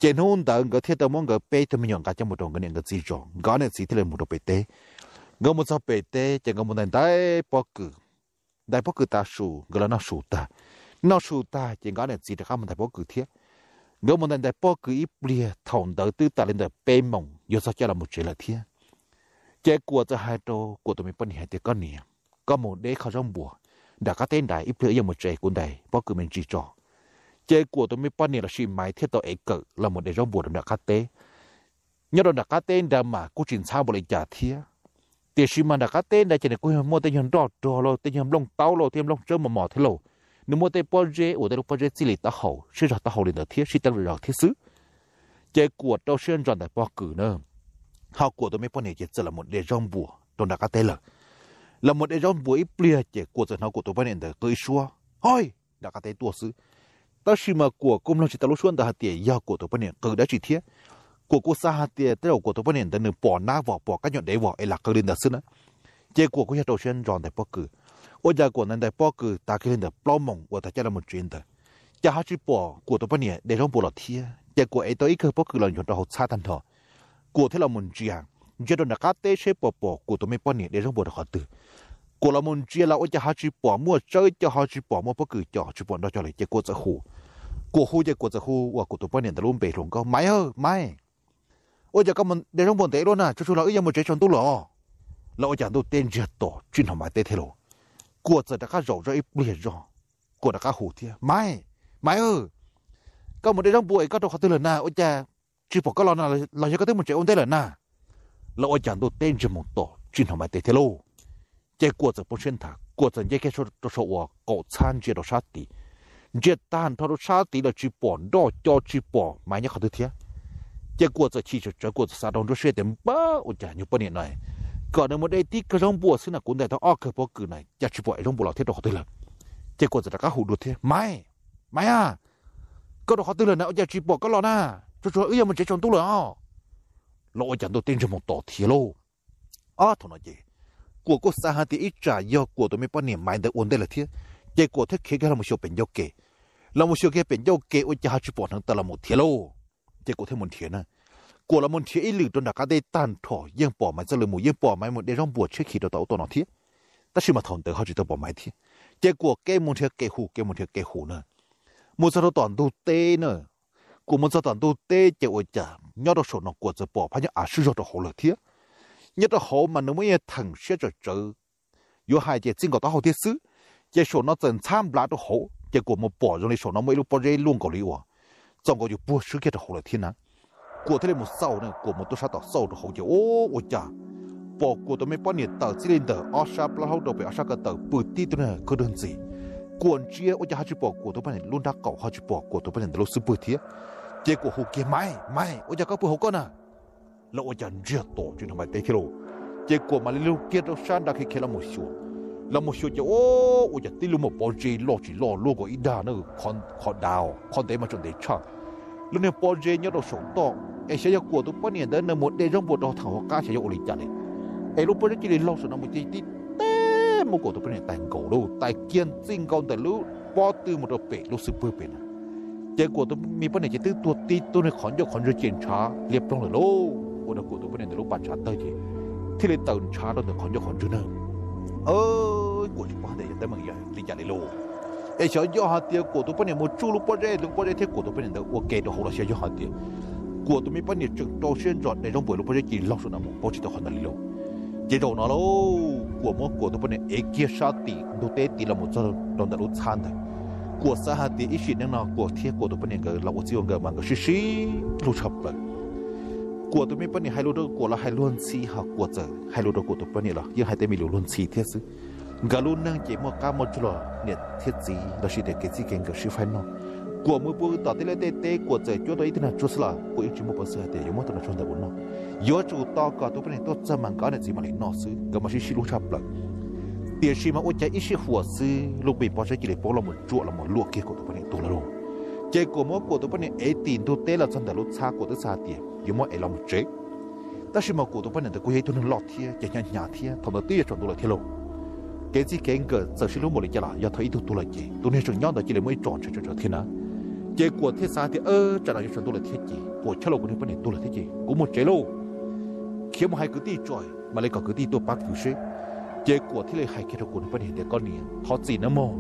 Ces hnub ntawd nkawd thiaj tau muab nkawd peb tug me nyuam nqa coj mus rau nkawd niam nkawd txiv zov, nkawd ob niam txiv thiaj li mus rau pem teb. Nkawd mus txog pem teb ces nkawd mus ntais ntais pob kws. Ntais pob kws tav su nkawd los noj su tag. Noj su tag ces nkawd ob niam txiv rov qab mus ntais pob kws thiab. Nkawd mus ntais ntais pob kws ib pliag thaum ntawd twb tas li ntawm peb moos yuav txog caij los mus tsev lawm thiab. Ces Kuam txawm hais rau Kuam tus me poj niam hais tias, koj niam, koj mus de qho zaub npuas nram qab teb nrad, ib pliag wb yuav mus tsev, kuv ntais pob kws me ntsis tso. Ces Kuam tus me poj niam los sis Maiv thiaj tau ev kawm los mus de zaub npuas rau nram qab teb. Nyob rau nram qab teb nrad mas kuj tsis ntxhab npaum li cas thiab, tiam sis mas nram qab teb nrad ces nws kuj yog muaj tej nyuag nroj rog lauj, tej nyuag nplooj taub lauj, tej nyuag nplooj tsawb mos mos thiab lauj. Nws muaj tej pob zeb uas tej lub pob zeb txij li taub hau, siab zog taub hau li ntawd thiab sib teeb zom zaws thiab xwb. Ces Kuam rau siab ntso ntais pob kws na, ho Kuam tus me poj niam ces txawm los mus de zaub npuas rau nram qab teb lawm. Los mus de zaub npuas ib pliag ces Kuam txawm hnov Kuam tus poj niam ntawd qw ib suab, hoi, nram qab teb tuaj xwb. Tab sis mas Kuam kuj mloog tsis tau lub suab ntawd hais tias yog Kuam tus poj niam qw dab tsi thiab. Kuam kuj xav hais tias tej zaum Kuam tus poj niam ntawd nws pom nab vom pom kab nyuam dev vom es lam qw li ntawd xwb na. Ces Kuam kuj yog rau siab ntso ntais pob kws. Ua cas Kuam ntais ntais pob kws tas kiag li ntawm plaub moos uas tag caj los mus tsev ntawd, cas ho tsis pom Kuam tus poj niam de zaub npua los thiab. Ces Kuam ev tau ib kawm pob kws los nchuav rau hauv txhab tag nrho, Kuam thiaj los mus ntsia, ntsia rau nram qab teb seb puas pom Kuam tus me poj niam de zaub npua rau qhov twg. Kuam los mus ntsia los ua cas ho tsis pom muaj tsawb coj, ho tsis pom muaj pob kws coj, tsis pom nroj coj li. Ces Kuam txawm hu, Kuam hu ces Kuam txawm hu uas Kuam tus poj niam ntawd lub npe hluas nkauj, Maiv, Maiv, ua cas koj mus de zaub npua ntev luaj na, tsuag tsuag los wb yuav mus tsev tsaus ntuj lawm os. Los ua cas ntuj teb ntsiag to tsis hnov Maiv teb thiab lauj. Kuam txawm rov qab zaum zoj ib pliag zog, Kuam rov qab hu thiab, Maiv, Maiv, koj mus de zaub npua es koj rau qhov twg lawm na, ua cas tsis pom koj los na, los yog koj twb mus tsev ua ntej lawm na? Los ua cas ntuj teb ntsiag mus to tsis hnov Maiv teb thiab lauj. Ces Kuam txawm poob siab nthav, Kuam txawm nce kiag rau saum uas qaum txhab ntsia rau sab tid. Ntsia tag nrho rau sab tid los tsis pom nroj coj, tsis pom Maiv nyob qhov twg thiab. Ces Kuam txawm chim tsawv tsawv, Kuam txawm xav rau nruab siab tias, Npab, ua cas nyuag poj niam no kom nws mus de tib kawm zaub npua xwb na, kuv ntais tau ob kawm pob kws na, cas tsis pom ev zaub npua los thiab, rau qhov twg lawm? Ces Kuam txawm rov qab hu dua thiab, Maiv, Maiv a, koj rau qhov twg lawm na, ua cas tsis pom koj los na, tsuag tsuag wb yuav mus tsev tsaus ntuj lawm os. Los ua cas ntuj teb ntsiag mus to thiab lauj. Ob thaum no ces Kuam kuj xav hais tias ib tsam yog Kuam tus me poj niam Maiv ntawd ua ntej lawm thiab, ces Kuam thiaj khiav kiag los mus xyuas pem ncauj ke. Los mus xyuas kiag pem ncauj ke ua cas ho tsis pom hneev taw los mus thiab lauj. Ces Kuam thiaj mus nrhiav na. Kuam los mus nrhiav ib lwm rau nram qab teb tag nrho yeej pom Maiv txoj lw mus, yeej pom Maiv mus de zaub npua tshiab khiv rau tom ub tom no thiab. Tab sis mas thaum ntawd ho tsis tau pom Maiv thiab. Ces Kuam kev mus nrhiav kev hu, kev mus nrhiav kev hu na, mus txog rau tom ntug teb na. Kuam mus txog tom ntug teb ces ua cas nyob rau saum no Kuam txawm pom phab nyaj av swb zog rau hauv lawm thiab. Nyob rau hauv mas nws muaj ib theem siab tsawm tsawv, yuav hais tias txij nkaus taub hau thiab xwb. Ces saum no txawm ntxhab nplav rau hauv, ces Kuam mus pom zoo li saum no muaj ib lub pob zeb luaj nkaus li uas txaus nkaus yus puag swb kiag rau hauv lawm thiab na. Kuam thiaj li mus xauj na, Kuam mus tuaj sab tom xauj rau hauv ces ua cas pom Kuam tus me poj niam tawm txij li ntawm ob sab plaub hlaub rau pem ob sab ko taw pw tib tug niag khwb rwg ntxiv. Kuam ntsia ua cas ho tsis pom Kuam tus poj niam lub nrab qaum, ho tsis pom Kuam tus poj niam ntawd lub xub pwg thiab. Ces Kuam hu kiag, Maiv, Maiv, ua cas koj pw hauv ko na? Los ua cas ntsiag to tsis hnov Maiv teb thiab lauj. Ces Kuam mam li lug kiag rau sab nrad khiav khiav los mus xyuas. Los mus xyuas ces ua cas tib lub muaj pob zeb loj tsis loj luaj nkaus ib dag na, qhov dav, qhov ntev mas tseem ntev tshaj. Lub niag pob zeb nyob rau saum toj, es xyov yog Kuam tus poj niam ntawd nws mus de zaub npua rau thaum hauv qab xyov yog ua li cas li. Es lub pob zeb cia li laug saum no mus ces tib teg muab Kuam tus poj niam tais nkaus lauj, tais kiag txij nkaus ntawm lub pob tw mus rau pem lub xub pwg pem na. Ces Kuam tus me poj niam ces twb tuag tib tug niag qhov ncauj qhov ntswg ces ntshav liab ploog lawm lauj, ua rau Kuam tus poj niam ntawd lub pas ntshav tawg ces thiaj li tawm ntshav rau ntawm qhov ncauj qhov ntswg na. Kuam tsis paub hais tias yog teeb meem li cas li lauj. Es xyov yog hais tias Kuam tus poj niam mus tsuj lub pob zeb, lub pob zeb thiab Kuam tus poj niam ntawd ua ke rau hauv los xyov yog hais tias Kuam tus me poj niam tseem rau siab ntso de zaub npua lub pob zeb cia li laug saum no mus paub tsis tau qhov ntawd li lauj. Ces zaum no lauj, Kuam muab Kuam tus poj niam ev kiag sab tim ntug teb tid los mus txog rau ntawm lub txhab ntawd. Kuam xav hais tias ib sim neej no Kuam thiab Kuam tus poj niam nkawd los ua txij ua nkawm mas nkawd sib sib hlub tshaj plaws. Kuam tus me poj niam hais lus rau Kuam los hais luag ntxhi, ho Kuam txawm hais lus rau Kuam tus poj niam los yeej hais tej me lus luag ntxhi thiab xwb. Nkawd lub neej ces muaj qab muaj tsuag los niam thiab txiv los sis tias kev txij kev nkawm sib faib noj. Kuam mus pw tom tej liaj tej teb Kuam txawm cuab tau ib tug nas tsuag xwb los Kuam yeej tsis muaj peev xwm hais tias yuav muab tus nas tsuag ntawd ua noj. Yuav tsum tos kom tus poj niam tuaj txog mas nkawd ob niam txiv mam li noj xwb, nkawd mas sib sib hlub tshaj plaws. Tiam sis mas ua cas ib sij huam xwb lub me pob zeb cia li poob los mus tsuam los mus luam kiag Kuam tus poj niam tuag lawm lauj. Ces Kuam muab Kuam tus poj niam ev tim ntug teb los txog ntawm lub txhab, Kuam twb xav hais tias yuav muab ev los mus tsev. Tab sis mas Kuam tus poj niam ntawd kuj yog ib tug neeg loj thiab ces hnyav hnyav thiab, thaum ntawd twb yuav tsaus ntuj lawm thiab lauj. Kev txij kev nkawm txawm sib hlub npaum li cas los yog thaum ib tug tuag lawm ces tus niag tseem nyob ntawd cia li muaj ib tsom ntshav tsawv tsawv thiab na. Ces Kuam thiaj xav tias, tsam no yuav tsaus ntuj lawm thiab ces Kuam chab lauj, kuv niag poj niam tuag lawm thiab ces kuv mus tsev lauj. Khiav mus hais kwv tij tso, mam li kom kwv tij tuaj pab kwv seb. Ces Kuam thiaj li hais kiag rau Kuam niag poj niam hais tias, koj niam, thov txim nawb mog.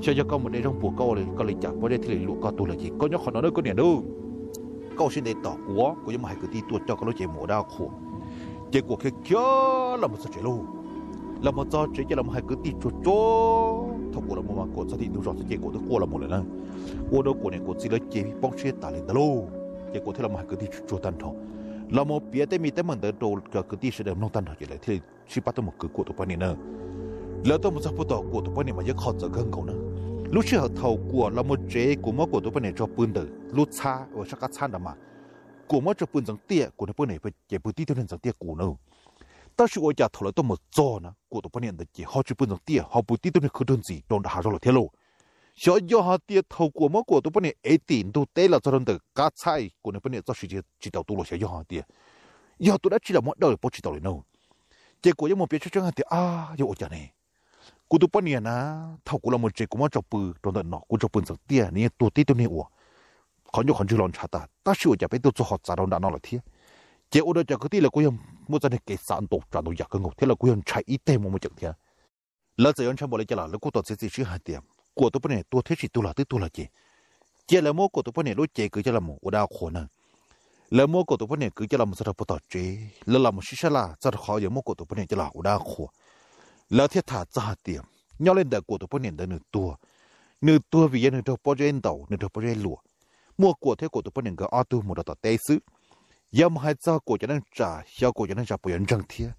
Xyov yog koj mus de zaub npua koj ua koj li cas pob zeb thiaj li luam koj tuag lawm ces koj nyob qhov no nawb koj niam nawb. Koj ua siab ntev tos kuv, kuv yuav mus hais kwv tij tuaj coj koj lub cev mus ua dab qhuas. Ces Kuam khiav khiav los mus txog tsev lauj. Los mus txog tsev ces los mus hais kwv tij tsuag tsuag. Thaum Kuam los mus mas Kuam txog tim ntug zos xwb ces Kuam twb quaj los mus lawm na. Ua rau Kuam niam Kuam txiv lawv ces poob siab tas li ntawd lauj. Ces Kuam thiaj los mus hais kwv tij tsuag tsuag tag nrho, los mus piav tej me teeb meem ntawd rau cov kwv tij sawv daws mloog tag nrho ces lawv thiaj li sib pab tuaj mus kwv Kuam tus poj niam na. Lawv tuaj mus txog puag tom Kuam tus poj niam mas yeej qhov txawv kawg nkaus na. Lub sij hawm thaum Kuam los mus tsev Kuam muab Kuam tus poj niam tso pw ntawm lub txhab uas sab qab txhab nrad mas, Kuam muab tso pw ntxeev tiaj, Kuam niag poj niam ces pw tib tug niag ntxeev tiaj kuv na. Tab sis ua cas thaum lawv tuaj mus txog na Kuam tus poj niam ntawd ces ho tsis pw ntxeev tiaj, ho pw tib tug niag khwb rwg ntxiv rau nram hav zoov lawm thiab lauj. Xyov yog hais tias thaum Kuam muab Kuam tus poj niam ev tim ntug teb los txog rau ntawm qab txhab Kuam niag poj niam txoj sia tsis tau tu los xyov yog hais tias yog tus dab tsi los muab dawj paub tsis tau li na. Ces Kuam yuav mus piav tseeb tseeb hais tias, a, yog ua cas ne? Kuv tus poj niam na, thaum kuv los mus tsev kuv muab tso pw rau ntawm no, kuv tso pw ntxeev tiaj, nws yeej tuag tib tug niag uas qhov ncauj qhov ntswg los ntshav tas, tab sis ua cas peb tuaj txog ho txav rau nram no lawm thiab. Ces ua rau cov kwv tij lawv kuj yog muaj txoj niag kev xav ntau tsav ntau yam kawg nkaus thiab lawv kuj yog ntshai ib teg muaj muaj ceem thiab. Lawv txawm yuav ntshai npaum li cas los lawv kuj tau txiav txim sib hais tias Kuam tus poj niam tuag thiab tsis tuag los twb tuag los ces, cia lawv muab Kuam tus poj niam lub cev kwv coj los mus ua dab qhuas na. Lawv muab Kuam tus poj niam kwv coj los mus txog rau puag tom tsev, lawv los mus sib sab laj txog rau qhov yuav muab Kuam tus poj niam coj los ua dab qhuas. Lawv thiaj tham txog hais tias nyob li ntawm Kuam tus poj niam ntawd nws tuag, nws tuag vim yog nws raug pob zeb ntaus, nws raug pob zeb luam. Muaj Kuam thiab Kuam tus poj niam nkawd ob tug mus rau tom teb xwb. Yog mus hais txog Kuam cov neej tsa, xyov Kuam cov neej tsa puas yuav ntseeg thiab.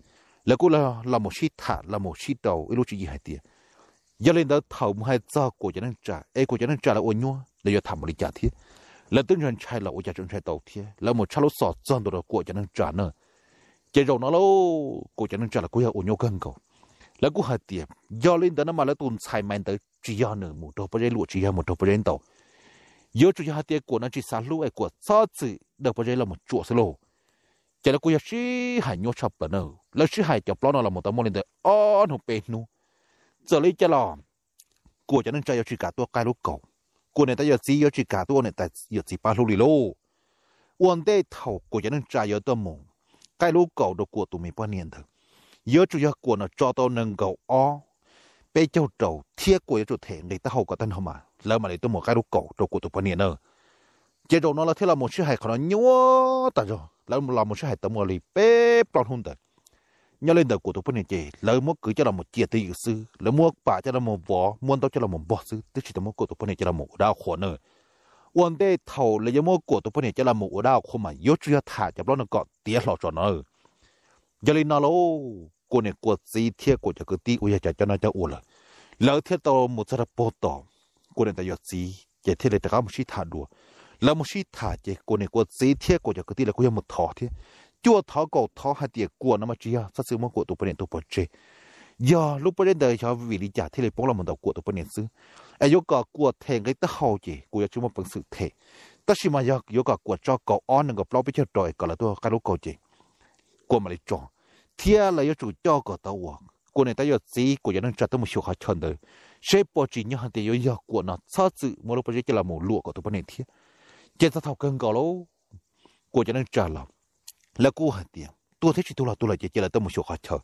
Lawv kuj los mus sib tham los mus sib rau ib lub tswv yim hais tias yog li ntawd thaum mus hais txog Kuam cov neej tsa es Kuam cov neej tsa lawv ua nyuaj, lawv yuav tham mus li cas thiab. Lawv twb ntshai ntshai los ua cas tseem ntshai tau thiab, lawv mus tshaj lub xov txog ntua rau Kuam cov neej tsa na. Ces zaum no lauj, Kuam cov neej tsa los kuj yog ua nyuaj kawg nkaus. Lawv kuj hais tias yog li ntawd no mas lawv tus ntxhais Maiv ntawd tsis yog nws mus raug pob zeb luam, tsis yog mus raug pob zeb ntaus. Yuav tsum yog hais tias Kuam no tsis xav hlub es Kuam txhob txwm daws pob zeb los mus tsuam xwb lauj. Ces lawv kuj yog sib hais nyuaj tshaj plaws na. Lawv sib hais cov plaub no los mus tau muaj li ntawd ob hnub peb hnub. Txawm li cas los Kuam cov neej tsa yuav tsis kam tuaj qaij lub kaus, Kuam niam tais yawm txiv yuav tsis kam tuaj ua niam tais yawm txiv pab hlub li lauj. Ua ntej thaum Kuam cov neej tsa yuav tuaj mus qaij lub kaus rau Kuam tus me poj niam ntawd, yuav tsum yog Kuam no tso tau nees nkaum ob peb caug rau thiab Kuam yuav tsum them nqi taub hau kom tag nrho mas lawv mam li tuaj mus qaij lub kaus rau Kuam tus poj niam na. Ces zaum no lawv thiaj los mus sib hais qhov no nyuaj tas zog, lawv los mus sib hais tau muaj li peb plaub hnub ntawd. Nyob li ntawm Kuam tus poj niam ces lawv muab kwv coj los mus cia twj ywm xwb, lawv muab pam coj los mus vov, muab ntaub coj los mus npog xwb, twb tsis tau muab Kuam tus poj niam coj los mus ua dab qhuas na. Ua ntej thaum lawv yuav muab Kuam tus poj niam coj los mus ua dab qhuas mas yuav tsum yog tham cov plaub no kom tiav hlo tso no. Yog li no lauj, Kuam niam Kuam txiv thiab Kuam cov kwv tij uas yog cov coj noj coj ua lawm, lawv thiaj tau mus txog rau puag tom Kuam niam tais yawm txiv ces thiaj li rov qab mus sib tham dua. Lawv mus sib tham ces Kuam niam Kuam txiv thiab Kuam cov kwv tij lawv kuj yog mus thov thiab, cuaj thov kaum thov hais tias Kuam no mas tsis yog txhob txwm muab Kuam tus poj niam tua pov tseg. Yog lub pob zeb ntawd xyov vim li cas thiaj li poob los mus ntaus Kuam tus poj niam xwb, es yuav kom Kuam them nqi taub hau ces Kuam yuav tsis muaj peev xwm them. Tab sis mas yog yuav kom Kuam tso kaum ob nees nkaum plaub peb caug rau es kom lawv tuaj qaij lub kaus ces Kuam mam li tso, thiab lawv yuav tsum coj kom tau uas Kuam niam tais yawm txiv Kuam cov neej tsa tuaj mus xyuas qhov chaw ntawd, seb puas tsim nyog hais tias yuav yog Kuam no txhob txwm muab lub pob zeb coj los mus luam Kuam tus poj niam thiab. Ces txog thaum kawg nkaus lauj, Kuam cov neej tsa los lawv kuj hais tias tuag thiab tsis tuag los tuag lawm ces cia lawv tuaj mus xyuas qhov chaw.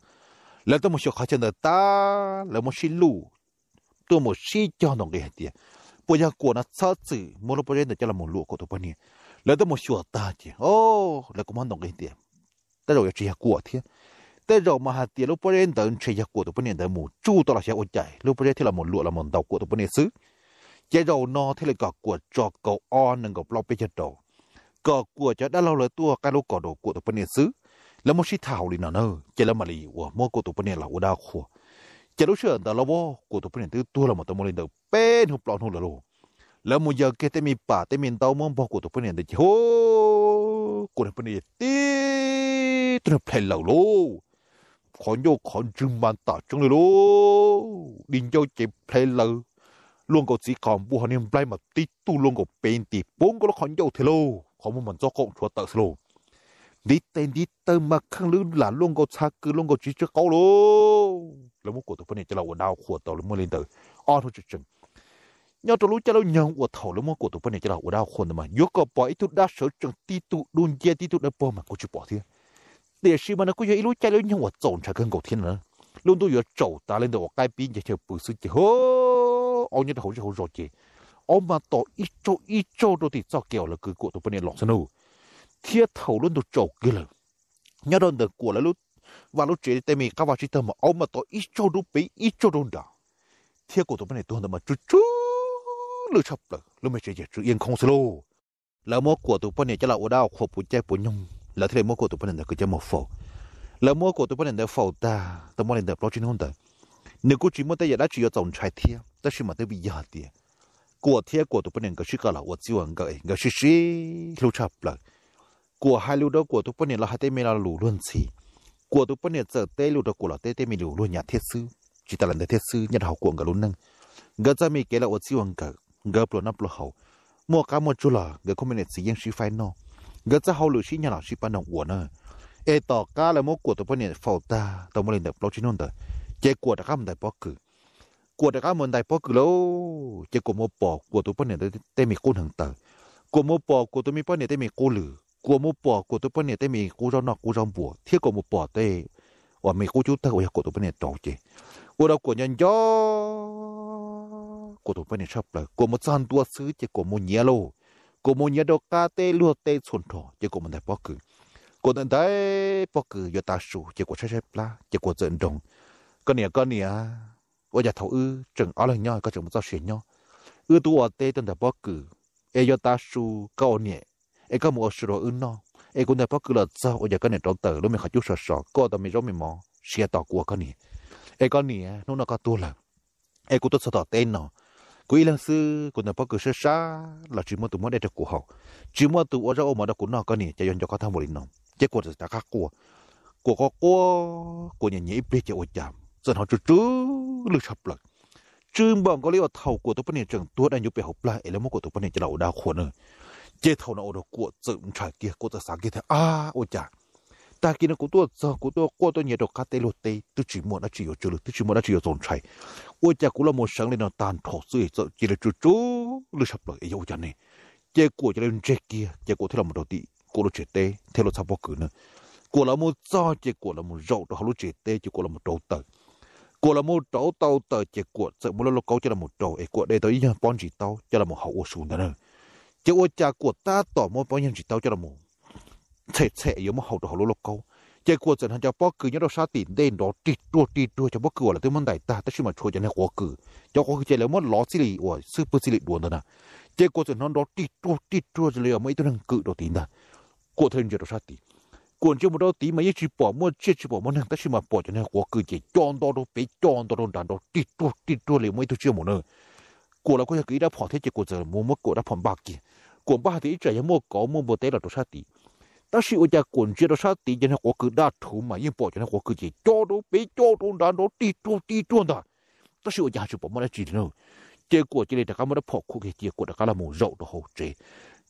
Lawv tuaj mus xyuas qhov chaw ntawd tag, lawv muab sib luj tuaj mus sib cog ntaus nqi hais tias puas yog Kuam no txhob txwm muab lub pob zeb ntawd coj los mus luam Kuam tus poj niam. Lawv tuaj mus xyuas tag ces, o, lawv kuj muab ntaus nqi hais tias tej zaum yuav tsis yog Kuam thiab. Tej zaum mas hais tias lub pob zeb ntawd ntshe yog Kuam tus poj niam ntawd mus tsuj tau los xyov ua cas lub pob zeb thiaj los mus luam los mus ntaus Kuam tus poj niam xwb. Ces zaum no thiaj li kom Kuam tso kaum ob nees nkaum plaub peb caug rau, kom Kuam cov dab laug lawv tuaj qaij lub kaus rau Kuam tus poj niam xwb. Lawv muab sib tham hauv li no na, ces lawv mam li uas muab Kuam tus poj niam los ua dab qhuas. Ces lub sij hawm ntawd los Kuam tus poj niam twb tuag los mus tau muaj li ntawd peb hnub plaub hnub lawm lauj. Lawv mus yawg kiag tej me pam tej me ntaub muab npog Kuam tus poj niam ntawd ces hu, Kuam tus poj niam tib tug niag plhe lawm lauj. Qhov ncauj qhov ntswg mas tam tseeb li lauj, di ncauj ces plhe lawm. Luaj nkaus txiv qos npua, ho niag nplaig mas tib tug luaj nkaus pes nti poob nkaus lub qhov ncauj thiab lauj, qhov muag mas ntxob qoom tshuav tawm xwb lauj. Ntiv tes ntiv taw mas kheej lwb lam luaj nkaus txha kws luaj nkaus txiv tsw qaub lauj. Lawv muab Kuam tus poj niam coj los ua dab qhuas tau muaj li ntawd ob hnub tseem tseem. Nyob rau lub caij lub nyoog uas thaum lawv muab Kuam tus poj niam coj los ua dab qhuas ntawd mas yuav kom pom ib tug dab sawv tsees tib tug dub nciab tib tug dawb paug mas kuj tsis pom thiab. Tiam sis mas nws kuj yog ib lub caij lub nyoog uas txaus ntshai kawg nkaus thiab no. Lub ntuj yuav tsaus tas li ntawm uas qaib pib nce chaw pw xwb ces, aub nyob rau hauv zej hauv zos ces aub mas tom ib tsaug ib tsaug rau tim txoj kev uas lawv kwv Kuam tus poj niam los xwb na. Thiab thaum lub ntuj tsaus kiag lawm, nyob rau ntawm Kuam lawv lub vaj lub tsev tej me qab vaj tsib taug mas aub mas tom ib tsaug rau pem ib tsaug rau nram, thiab Kuam tus poj niam tuag ntawd mas tsw tsw lwj tshaj plaws, lub me tsev ces tsw iab nkhoos xwb lauj. Lawv muab Kuam tus poj niam coj los ua dab qhuas puv caij puv nyoog, lawv thiaj li muab Kuam tus poj niam ntawd kwv coj mus faus. Lawv muab Kuam tus poj niam ntawd faus tag tau muaj li ntawm plaub tsib hnub ntawd, nws kuj tsis muaj tej yam dab tsi yuav txaus ntshai thiab, tab sis mas twb vim yog hais tias Kuam thiab Kuam tus poj niam nkawd sib koom los ua txij ua nkawm, nkawd sib sib hlub tshaj plaws. Kuam hais lus rau Kuam tus poj niam los hais tej me lo lus luag ntxhi. Kuam tus poj niam txawm teb lus rau Kuam los teb tej me lus luag nyav thiab xwb. Tsis tas li ntawd thiab xwb, nyob rau hauv Kuam nkawd lub neej, nkawd txoj me kev los ua txij ua nkawm, nkawd pluas noj pluas haus, muaj qab muaj tsuag los nkawd kuj me niam txiv yeej sib faib noj, nkawd txoj hauj lwm sib nyog los sib pab nroo ua na. Es tom qab lawv muab Kuam tus poj niam faus tag tau muaj li ntawm plaub tsib hnub ntawd, ces Kuam rov qab mus ntais pob kws. Kuam rov qab mus ntais pob kws lauj, ces Kuam mus pom Kuam tus poj niam tej me qub hneev taw, Kuam mus pom Kuam tus me poj niam tej me qub lwm, Kuam mus pom Kuam tus poj niam tej me qub zaub noj qub zaub npua thiab Kuam mus pom tej uas me qub cub tawg uas yog Kuam tus poj niam rauv ces ua rau Kuam nco nco Kuam tus poj niam tshaj plaws. Kuam mus txog ntua xwb ces Kuam mus nyiav lauj, Kuam mus nyiav rau qab teb luag teb txhua nrho ces Kuam mus ntais pob kws. Kuam ntais ntais pob kws yuav tav su ces Kuam tshaib tshaib plab ces Kuam txawm nroo, Koj niam, koj niam, ua cas thaum wb tseem ob leeg nyob koj tseem mus txoj sia nyob? Wb twb ua teb tuaj ntais pob kws es yuav tav su, koj ua niam es koj mus ua su rau wb noj, es kuv ntais pob kws los txog ua cas koj niam rauv taws lub me qhov cub sov sov, koj ua tau me zaub me mov siav tos kuv ua koj niam. Es koj niam, hnub no koj tuag lawm es kuv tuaj txog tom teb no, kuv ib leeg xwb, kuv ntais pob kws sab sab los tsis muaj tus muab dej rau kuv haus, tsis muaj tus ua zaub ua mov rau kuv noj, koj niam, cas yuav nco koj tag npaum li no? Ces Kuam txawm rov qab quaj. Kuam quaj quaj, Kuam nyiam nyiam ib pliag ces ua cas txawm hnov tsw tsw lwj tshaj plaws, tsw npaum nkaus li uas thaum Kuam tus poj niam tseem tuag daj ncuv pem hauv plag es lawv muab Kuam tus poj niam coj los ua dab qhuas na. Ces thaum no ua rau Kuam txawm ntshai kiag, Kuam txawm xav kiag tias, Ab, ua cas tag kis no kuv tuaj txog kuv tuaj quaj tuaj nyiav rau qab teb luag teb twb tsis muaj dab tsi yuav tsw lwj, twb tsis muaj dab tsi yuav txaus ntshai, ua cas kuv los mus seev li no tag nrho xwb es txawm cia li tsw tsw lwj tshaj plaws es yog ua cas ne? Ces Kuam cia li ntseg kiag ces Kuam thiaj los rau tim Kuam lub tsev teb thiab lub txhab pob kws na. Kuam los mus txog ces Kuam los mus zaum rau hauv lub tsev teb ces Kuam los mus rauv taws. Kuam los mus rauv tau taws ces Kuam txawm muab lub lauj kaub coj los mus rau es Kuam de tau ib nyuag pob ntsis taub coj los mus hau ua su ntawd na. Ces ua cas Kuam tab tom muab pob nyuag ntsis taub coj los mus txhem txhem yuav muab hau rau hauv lub lauj kaub, ces Kuam txawm hnov cov pob kws nyob rau sab tim ntej nrov rig ruag rig ruag, cov pob kws uas lawv twb muab ntais tag tab sis mas tshuav cov niag quav kws, cov quav kws ces lawv muab lov txij li uas xwb pwg txij li duav ntawd na. Ces Kuam txawm hnov nrov rig ruag rig ruag zoo li muaj ib tug neeg kwm rau tid ntag. Kuam thiaj li ntsia rau sab tid. Kuam ntsia mus rau tid mas yeej tsis pom muaj tsiaj tsis pom muaj neeg tab sis mas pom cov niag quav kws ces co nto rau pem co nto rau nrad nrov rig ruag rig ruag li muaj ib tug tsiaj mus na. Kuam los kuj yog kwv ib rab phom thiab ces Kuam txawm mus muab Kuam rab phom npaj kiag. Kuam npaj hais tias ib tsam yog muaj kauv muaj npua teb los rau sab tid. Tab sis ua cas Kuam ntsia rau sab tid ces niag quav kws daj rhuv mas yeej pom cov niag quav kws ces co rau pem co rau nrad nrov rig ruag rig ruag ntag. Tab sis ua cas tsis pom muaj dab tsi li na. Ces Kuam cia li rov qab muab rab phom khuam kiag cia Kuam rov qab los mus zaum rau hauv tsev.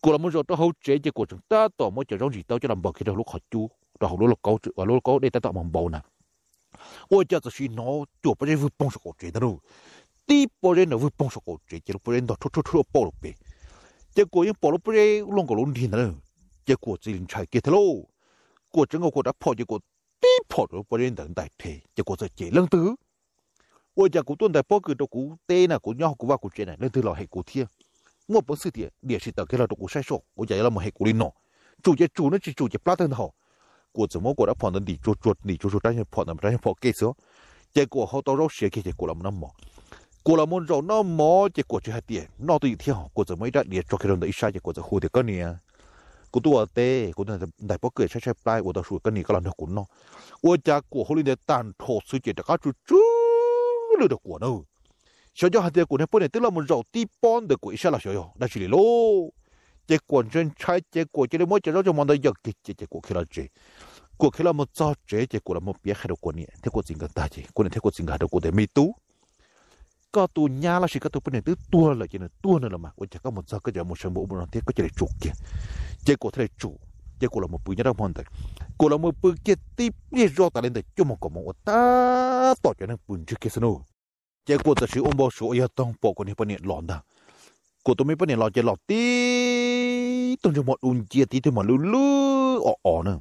Kuam los mus zaum rau hauv tsev ces Kuam tseem tab tom muab cov zaub ntsis taub coj los npaws kiag rau hauv lub qhov cub rau hauv lub lauj kaub, lub lauj kaub dej tab tom mus npau na. Ua cas txawm sim hnov cuam pob zeb vwg poog saum qaum tsev ntag lauj. Tib pob zeb ntawd vwg poog saum qaum tsev ces lub pob zeb ntog rhuaj rhuaj rhuaj pauj rau pem. Ces Kuam yeej pom lub pob zeb luaj nkaus lub nrig ntawd na. Ces Kuam txawm ntshai kiag thiab lauj. Kuam tseev nkaus Kuam rab phom ces Kuam tib phom rau lub pob zeb ntawd ntais rhe ces Kuam txawm cem, Leej twg? Ua cas kuv tuaj ntais pob kws rau kuv teb na, kuv nyob kuv vaj kuv tsev na, leej twg los hem kuv thiab? Muaj peev xwm tias diam sim tawm kiag los rau kuv saib seb ua cas yuav los hem kuv li no. Tsum ces tsum, neb tsis tsum ces plab tawg ntag hos. Kuam txawm muab Kuam rab phom ntawd ntim tsuag tsuag ntim tsuag tsuag rab phom ntawd rab phom kej xwb. Ces Kuam hau tau zaub siav kiag ces Kuam los mus noj mov. Kuam los mus zaum noj mov ces Kuam tsis hais tias noj twj ywm thiab, Kuam txawm muab ib rab diav tso kiag rau ntawm ib sab ces Kuam txawm hu tias, Koj niam, kuv tuaj ua teb, kuv ntais pob kws tshaib tshaib plab ua tau su, koj niam koj los nrog kuv noj. Ua cas Kuam hu li ntawd tag nrho xwb ces rov qab tsw tsw lwj rau Kuam na. Xyov yog hais tias Kuam niag poj niam twb los mus zaum tib pob ntawm Kuam ib sab los xyov yog dab tsi li lauj. Ces Kuam ntshai ntshai ces Kuam cia li muab cov zaub cov mov ntawd yawm kiag ces Kuam khiav los tsev. Kuam khiav los mus txog tsev ces Kuam los mus piav qhia rau Kuam niam thiab Kuam txiv nkawd tag ces Kuam niam thiab Kuam txiv nkawd hais rau Kuam tias, Me tub, koj tus nyab los sis koj tus poj niam twb tuag lawm ces nws tuag nws los mas ua cas koj mus txog koj tseem mus sawv npaum ub npaum no thiab, koj cia li tsum kiag. Ces Kuam thiaj li tsum, ces Kuam los mus pw nyob rau hmo ntawd. Kuam los mus pw kiag tib pliag zoj tas li ntawm cuaj moos kaum moos uas tab tom cov neeg pw ntsiag kiag xwb na. Ces Kuam txawm sim ua npau suav uas yog toog pom Kuam niag poj niam los ntag. Kuam tus me poj niam los ces los tib tug ntsej muag du ncia, tib tug mas lwj lwj os os na,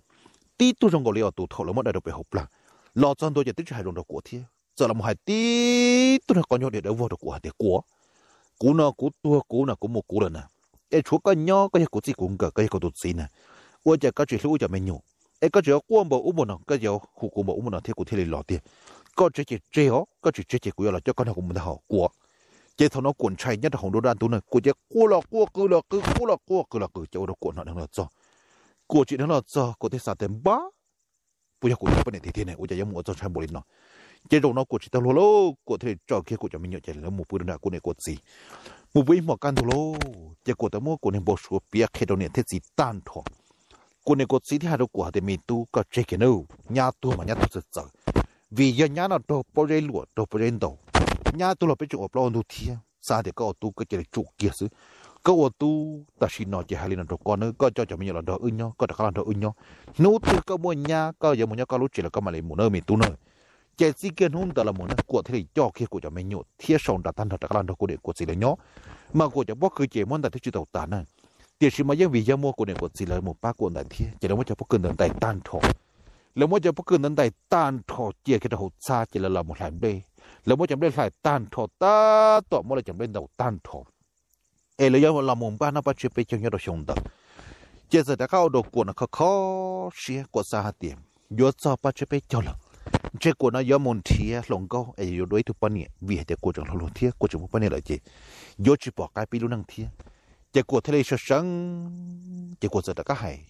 tib tug zoo nkaus li uas tus thaum lawv muab dai rau pem hauv plag. Los txog ntua ces twb tsis hais zoo rau Kuam thiab, txawm los mus hais tib tug niag qos ncauj diav dawb vog rau Kuam hais tias, Kuam, kuv no kuv tuag kuv no kuv mus kuv lawm na, es tshuav koj nyob, koj yog kuv txij kuv nkawm, koj yog kuv tus txiv na, ua cas koj tsis hlub wb cov me nyuam, es koj tseem yuav quaj npaum ub npaum no, koj yuav hu kuv npaum ub npaum no thiab kuv thiaj li los tiag. Koj tseg ces tseg os, koj tsis tseg ces kuv yuav los coj koj nrog kuv mus ntag hos Kuam. Ces thaum no Kuam ntshai nyob rau hauv nruab nrab ntub na, Kuam ces quaj los quaj qw los qw, quaj los quaj qw los qw ces ua rau Kuam hnov dheev los txog. Kuam tsim dheev los txog Kuam thiaj xav tias, Npab, puas yog kuv tus poj niam tiag tiag ne, ua cas yuav mus ua txog ntshai npaum li no. Ces zaum no Kuam tsis tau luag lauj, Kuam thiaj li tso kiag Kuam cov me nyuam ces lawv mus pw rau nram Kuam niam Kuam txiv. Mus pw ib hmos kaj ntug lauj, ces Kuam tau muab Kuam niag npau suav piav qhia rau niam thiab txiv tag nrho. Kuam niam Kuam txiv thiaj hais rau Kuam hais tias, Me tub, koj tseg kiag nawb, nyab tuag mas nyab tuag txawv txawv, vim yog nyab no raug pob zeb luam raug pob zeb ntaus, nyab tuag los peb tseem ua plaub ua ntug thiab. Xav hais tias koj ua tub koj cia li tsum kiag xwb. Koj ua tub tam sim no ces hais li no rau koj nawb, koj coj cov me nyuam los nrog wb nyob, koj rov qab los nrog wb nyob. Hnub twg koj muaj nyab koj yuav mus nyob koj lub tsev los koj mam li mus nawb me tub nawb. Ces txij kiag hnub ntawd los mus na Kuam thiaj li coj kiag Kuam cov me nyuam thiab sau nra tag nrho rov qab los nrog Kuam niam Kuam txiv lawv nyob. Mas Kuam cov pob kws ces muab ntais twb tsis tau tas na, tiam sis mas yeej vim yog muaj Kuam niam Kuam txiv lawv mus pab Kuam ntais thiab ces lawv muab cov pob kws ntawd ntais tag nrho. Lawv muab cov pob kws ntawd ntais tag nrho cia kiag rau hauv txhab ces lawv los mus hlais nplej. Lawv muab cov nplej hlais tag nrho tab tom muab lawv cov nplej ntaus tag nrho, es lawv yuav los mus npaj noj paj tsiab peb caug nyob rau xyoo ntawd. Ces txawm rov qab ua rau Kuam no kho kho siab, Kuam xav hais tias yuav txog paj tsiab peb caug lawm, ntshe Kuam no yuav mus nrhiav hluas nkauj es yuav dua ib tug poj niam, vim hais tias Kuam tseem hluas hluas thiab Kuam tseem muaj poj niam lawm ces yuav tsis pom qaib pib lub neej thiab. Ces Kuam thiaj li sawv seev, ces Kuam txawm rov qab hais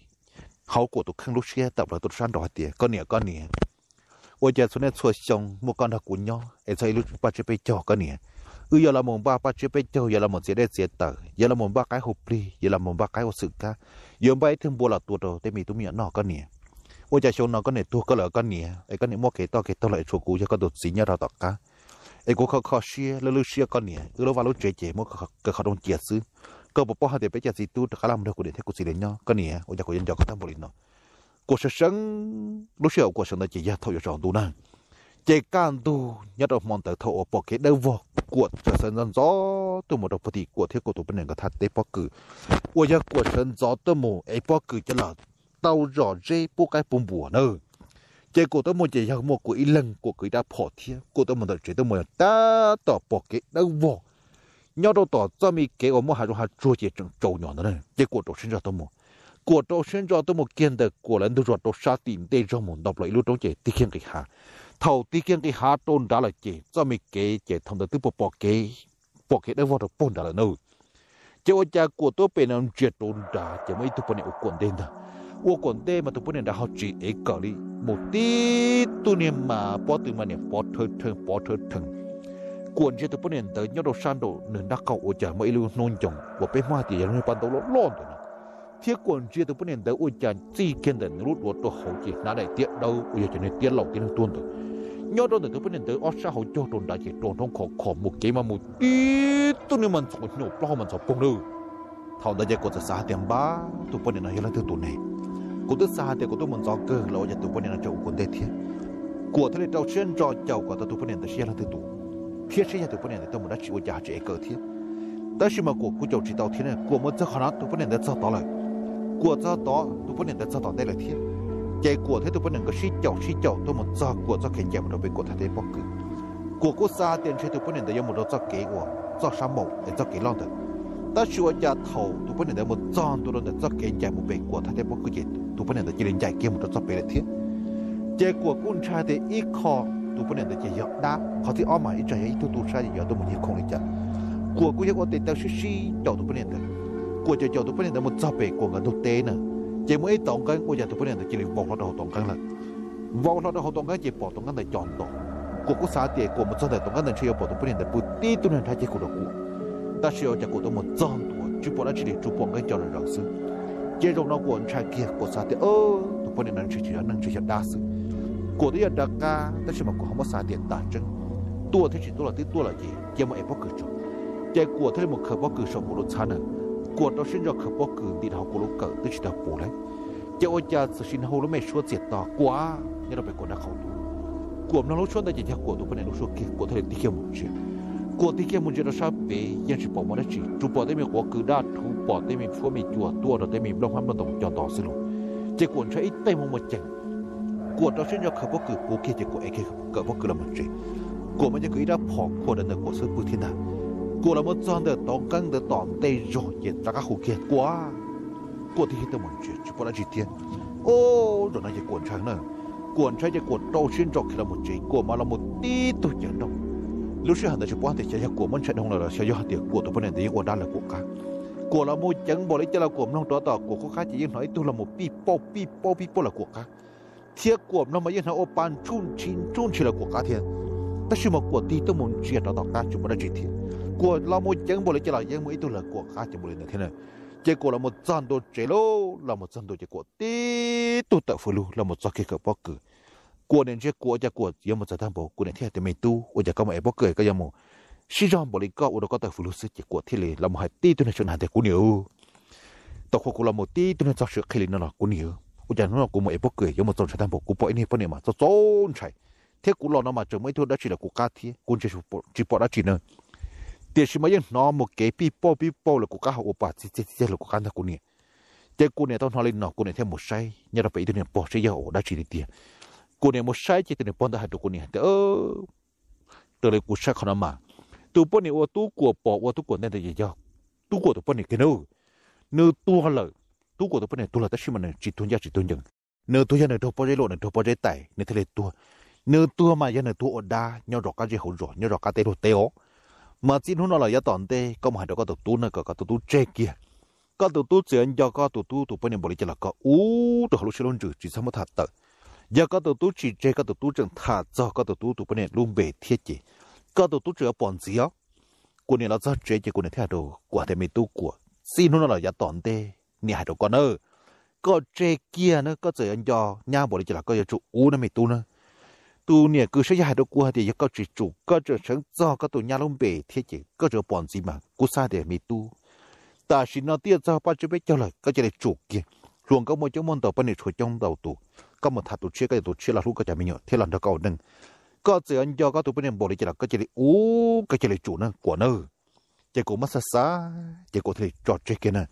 hauv Kuam tus kheej lub siab tawm plaws tuaj rau sab nraud hais tias, koj niam, koj niam, ua cas txhua niaj txhua xyoo muaj koj nrog kuv nyob es txog ib lub paj tsiab peb caug koj niam, wb yuav los mus npaj paj tsiab peb caug, yuav los mus txiav dej txiav taws, yuav los mus npaj qaib hu plig, yuav los mus npaj qaib ua xwm kab, yuav npaj ib tug npua los tua rau tej me tub me nyuam noj koj niam. Ua cas xyoo no koj niam tuag koj lawm koj niam, es koj niam muaj kev toj kev taug lawm es tshuav kuv yog koj tus txiv nyob rau tom qab. Es kuv kho kho siab lub lub siab koj niam, wb lub vaj lub tsev ces muab kaw qhov rooj cia xwb. Koj puas paub hais tias peb cov txiv tub rov qab los nrog kuv niam thiab kuv txiv lawv nyob koj niam, ua cas kuv yuav nco koj tag npaum li no? Kuam sawv seev, lub sij hawm Kuam sawv ntawd ces yog thaum yuav tsaus ntuj na. Ces kaj ntug nyob rau hmo ntawd thaum uas pom kev dawb vog, Kuam sawv ntxov ntxov tuaj mus rau puag tim Kuam thiab Kuam tus poj niam nkawd thaj teb pob kws, uas yog Kuam sawv ntxov tuaj mus es pob kws cov los tau zom zeb pub qaib pub npua na. Ces Kuam tuaj mus ces yog muaj Kuam ib leeg, Kuam kwv ib rab phom thiab Kuam tuaj mus ntawm tsev tuaj mus tab tom pom kev dawb vog nyob rau tom txoj me kev uas muaj hav zoov hav tsuag ces tseem tsaus nyom ntawd na. Ces Kuam rau siab ntso tuaj mus, Kuam rau siab ntso tuaj mus kiag ntawm Kuam lawv ntug zos rau sab tim ntej zog mus nto plaws ib lub roob ces tig kiag nqis hav. Thaum tig kiag nqis hav rau nrad lawm ces txoj me kev ces thaum ntawd twb pom pom kev, pom kev dawb vog rau puag nrad lawm na. Ces ua cas Kuam tuaj pem no ntsia rau nrad ces muaj ib tug poj niam ua Kuam ntej ntag. Ua Kuam ntej mas tus poj niam nrad ho tsis ev kawm li, mus tib tug niag mas pob tw mas niam pov rhawv rhees pov rhawv rhees. Kuam ntsia tus poj niam ntawd nyob rau sab nraum nws nrab qaum ua cas muaj ib lub hnub ncoos uas peb Hmoob hais tias yog lub niag paj ntaub loj loj ntawd na. Thiab Kuam ntsia tus poj niam ntawd ua cas txij kiag ntawm nws lub duav rau hauv ces hnav daim tiab dawb uas yog cov niag tiab laus tiab neeg tuag ntawd nyob rau ntawm tus poj niam ntawd ob sab hauv caug rau nrad ces rau nrhoob khov kho mus kev mas mus tib tug niag mas ntxhov nyuam plaub hau mas ntxhov poog lawm. Thaum ntawd ces Kuam txawm xav hais tias npab, tus poj niam no yog leej twg tus ne? Kuv twb xav hais tias kuv tuaj mus ntxov kawg los ua cas tus poj niam no tseem ua Kuam ntej thiab. Kuam thiaj li rau siab ntso caum kom tau tus poj niam ntawd seb yog leej twg tus, thiab seb yog tus poj niam ntawd tuaj mus dab tsi ua cas ho tsis ev kawm thiab. Tab sis mas Kuam kuj caum tsis tau thiab, Kuam mus txog qhov no tus poj niam ntawd txog tod lawm. Kuam txog tod tus poj niam ntawd txog tom ntej lawm thiab. Ces Kuam thiab tus poj niam nkawd sib caum sib caum tuaj mus txog Kuam txoj kev ncaim mus rau pem Kuam thaj teb pob kws. Kuam kuj xav tias ntshe tus poj niam ntawd yuav mus rau txoj kev uas txoj sab maum es txoj kev loj ntawd. Tab sis ua cas thaum tus poj niam ntawd mus txog ntua rau ntawm txoj kev ncaim mus pem Kuam thaj teb pob kws ces tus poj niam ntawd cia li ncaim kiag mus rau txoj pem lawm thiab. Ces Kuam kuj ntshai tias ib qho tus poj niam ntawd ces yog dab, qhov thib ob mas ib tsam yog ib tug tub sab yog tuaj mus nyiag khoom li cas. Kuam kuj yog ua tes taw sib sib caum tus poj niam ntawd. Kuam caum caum tus poj niam ntawd mus txog pem Kuam nkawd ntug teb na, ces muaj ib tauv nqeeb ua cas tus poj niam ntawd cia li vau hlo rau hauv tauv nqeeb lawm. Vau hlo rau hauv tauv nqeeb ces pom tauv nqeeb ntawd co nto. Kuam kuj xav tias Kuam mus txog ntawm tauv nqeeb ntawd ntshe yuav pom tus poj niam ntawd pw tib tug niag nrhab ceg kuv rau Kuam. Tab sis ua cas Kuam tuaj mus txog ntua tsis pom dab tsi li, tsuas pom nqeeb co zom zaws xwb. Ces zaum no Kuam ntshai kiag, Kuam xav tias tus poj niam no ntshe tsis yog neeg, ntshe yog dab xwb. Kuam twb yuav rov qab tab sis mas Kuam ho muab xav tias tas tseeb, tuaj thiab tsis tuaj los twb tuaj lawm ces cia mus ev pob kws tso. Ces Kuam thiaj li mus khaws pob kws saum Kuam lub txhab na. Kuam rau siab ntso khaws pob kws ntim rau hauv Kuam lub kawm twb tsis tau puv lawm. Ces ua cas txawm sim hu lub me suab txias to Kuam nyob rau pem Kuam nrab qaum tuaj. Kuam mloog lub suab ntawd ces yog Kuam tus poj niam lub suab kiag, Kuam thiaj li tig kiag mus ntsia. Kuam tig kiag mus ntsia rau sab pem yeej tsis pom muaj dab tsi, tsuas pom tej me quav kws daj rhuv, pom tej me tshuab me cua tuaj rau tej me nplooj hmab nplooj ntoos co nto xwb lauj. Ces Kuam ntshai ib teg muaj muaj ceem. Kuam rau siab ntso khaws pob kws puv kiag ces Kuam ev kiag kawm pob kws los mus tsev. Kuam mas yeej kwv ib rab phom khuam ntawm Kuam xub pwg thiab ntag. Kuam los mus txog ntawm tauv nqeeb ntawd tom ntej zog ces rov qab hu kiag Kuam. Kuam tig kiag tuaj mus ntsia tsis pom dab tsi thiab. Ub, zaum no ces Kuam ntshai na. Kuam ntshai ces Kuam rau siab ntso khiav los mus tsev, Kuam mas los mus tib tug cev nroj. Lub sij hawm ntawd tsis paub hais tias xyov yog Kuam muab ntshai dhau lawm los xyov yog hais tias Kuam tus poj niam ntawd yeej ua dab lawv Kuam qab. Kuam los mus ceev npaum li cas los Kuam mloog rov tom Kuam qub qab ces yeej hnov ib tug los mus pij pauj pij pauj pij pauj lawv Kuam qab. Thiab Kuam mloog mas yeej hnov ua pa ntsuj ntshis ntsuj ntshis lawv Kuam qab thiab. Tab sis mas Kuam tig tuaj mus ntsia rov tom qab tsis muaj dab tsi thiab. Kuam los mus ceev npaum li cas los yeej muaj ib tug lawv Kuam qab ceev npaum li ntawd thiab na. Ces Kuam los mus txog ntua tsev lauj, los mus txog ntua ces Kuam tib tug tawm fws lug los mus txog kiag kawm pob kws. Kuam niam ntsia Kuam ua cas Kuam yuav mus txawv tag npaum, Kuam niam thiaj hais tias me tub, ua cas koj mus ev pob kws koj yuav mus sib zog npaum li koj ua rau koj tawm fws lug xwb. Ces Kuam thiaj li los mus hais tib tug niag sawv daws hais tias kuv niam, tau qhuas kuv los mus tib tug niag txog swm qhi li no los kuv niam, ua cas hnub no kuv mus ev pob kws yuav mus txaus ntshai tag npaum, kuv pom ib niag poj niam mas txaus txaus ntshai. thiab kuv los no mas tseem muaj ib tug dab tsi lawm kuv qab thiab, kuv ntsia tsis pom dab tsi na. Tiam sis mas yeej hnov mus kev pij pauj pij pauj lawm kuv qab, ho ua pa txig txig txig lawm kuv qab ntag kuv niam. Ces kuv niam tau hnov li no kuv niam thiaj mus saib nyob rau pem ib tug niam pog saib yog ua dab tsi li tiag. Kuv niam mus saib ces tus niam pog ntawd hais rau kuv niam tias, raws li kuv saib qhov no mas, tus poj niam uas tub kuam pom ua tub kuam ntej ntawd ces yog tub kuam tus poj niam kiag na. Nws tuag lawm, tub kuam tus poj niam tuag lawm tab sis mas nws tsis tuag ncaj tsis tuag ncees. Nws tuag yog nws raug pob zeb luam, nws raug pob zeb tais nws thiaj li tuag. Nws tuag mas yog nws tuag ua dab nyob zov qab zej hauv zos, nyob zov qab teb luag teb os. Mas txij hnub no los yav tom ntej koj mus hais rau koj tus tub na kom koj tus tub tseg kiag. Koj tus tub txawm yuav nco koj tus tub tus poj niam npaum li cas los koj ua rau hauv lub siab lub ntsws tsis txhob muab tham tawm. Yog koj tus tub tsis tseg, koj tus tub tseem tham txog koj tus tub tus poj niam lub npe thiab ces koj tus tub tseem yuav pom ntxiv os. Kuv niam los txog tsev ces kuv niam thiaj hais rau kuam tias, me tub kuam, txij hnub no los yav tom ntej niam hais rau koj na, koj tseg kiag na, koj txawm yuav nco nyab npaum li cas los koj yuav tsum ua na me tub na. Tus niam kws saib yog hais rau kuv hais tias yog koj tsis tsum, koj tseem seev txog koj tus nyab lub npe thiab ces koj tseem pom ntxiv mas kuv xav tias me tub, tam sim no twb yuav txog paj tsiab peb caug lawm koj cia li tsum kiag. Hluas nkauj muaj coob muaj ntau, poj niam tshuav coob ntau tus, koj mus tham tus tshiab koj yuav tus tshiab los hlub koj cov me nyuam thiab los nrog koj ua neej. Koj txawm yuav nco koj tus poj niam npaum li cas los koj cia li ua, koj cia li tsum na kuam na. Ces kuam muab xav xav ces kuam thiaj li tso tseg kiag na.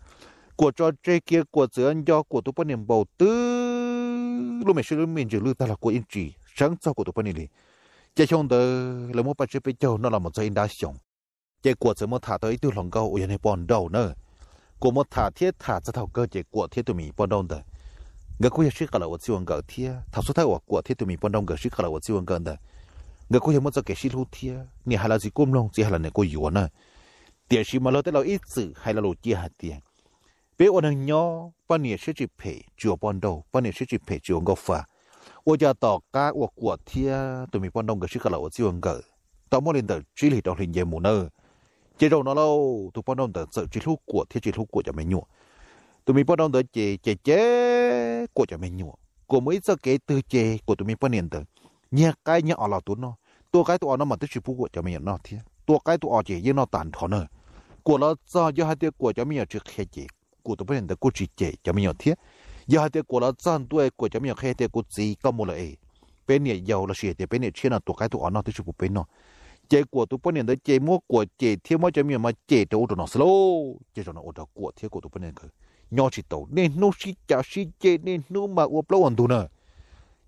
Kuam tso tseg kiag, kuam txawm yuav nco kuam tus poj niam npaum twg, lub me siab lub me ntsws lwj tag los kuam yeej tsis seev txog kuam tus poj niam li. Ces xyoo ntawd lawv muab paj tsiab peb caug noj los mus txog ib nrab xyoo, ces kuam txawm muab tham tau ib tug hluas nkauj uas yog niag poj nrauj na. Kuam muab tham thiab tham txog thaum kawg ces kuam thiab tus me poj nrauj ntawd nkawd kuj yog sib qab los ua txij ua nkawm thiab. Thaum xub thawj uas kuam thiab tus me poj nrauj nkawd sib qab los ua txij ua nkawm ntawd, nkawd kuj yog muaj txoj kev sib hlub thiab, niam hais los txiv kuj mloog, txiv hais los niam kuj yuav na. Tiam sis mas luag tej laus ib txwm hais lo lus cia hais tias, peb ua neeg nyob poj niam siab tsis phem tsis ua poj nrauj, poj niam siab tsis phem tsis ua nkauj fa. Ua cas tom qab uas kuam thiab tus me poj nrauj nkawd sib qab los ua txij ua nkawm tau muaj li ntawm tsib hlis rau hli nce mus na, ces zaum no lauj tus poj nrauj ntawd txawm tsis hlub kuam thiab tsis hlub kuam cov me nyuam. Tus me poj nrauj ntawd ces ces ces kuam cov me nyuam, kuam mus ib txoj kev twg ces kuam tus me poj niam ntawd nyiag qaib nyiag os los tuav noj. Tua qaib tua os no mas twb tsis pub kuam cov me nyuam noj thiab, tua qaib tua os ces yeej noj tag nrho na. Kuam los txog yog hais tias kuam cov me nyuam tsis qhia ces kuam tus poj niam ntawd kuj tsis cem cov me nyuam thiab. Yog hais tias kuam los txog ntua kuam cov me nyuam qhia tias kuv txiv koj mus lawm es peb niam yau lossis hais tias peb niam tshiab no tua qaib tua os noj twb tsis pub peb noj, ces kuam tus poj niam ntawd ces muab kuam cem thiab muab cov me nyuam mas cem rau ub rau no xwb lauj. Ces zaum no ua rau kuam thiab kuam tus poj niam nkawd nyob tsis tau, niaj hnub sib cav sib ceg, niaj hnub mas ua plaub ua ntug na.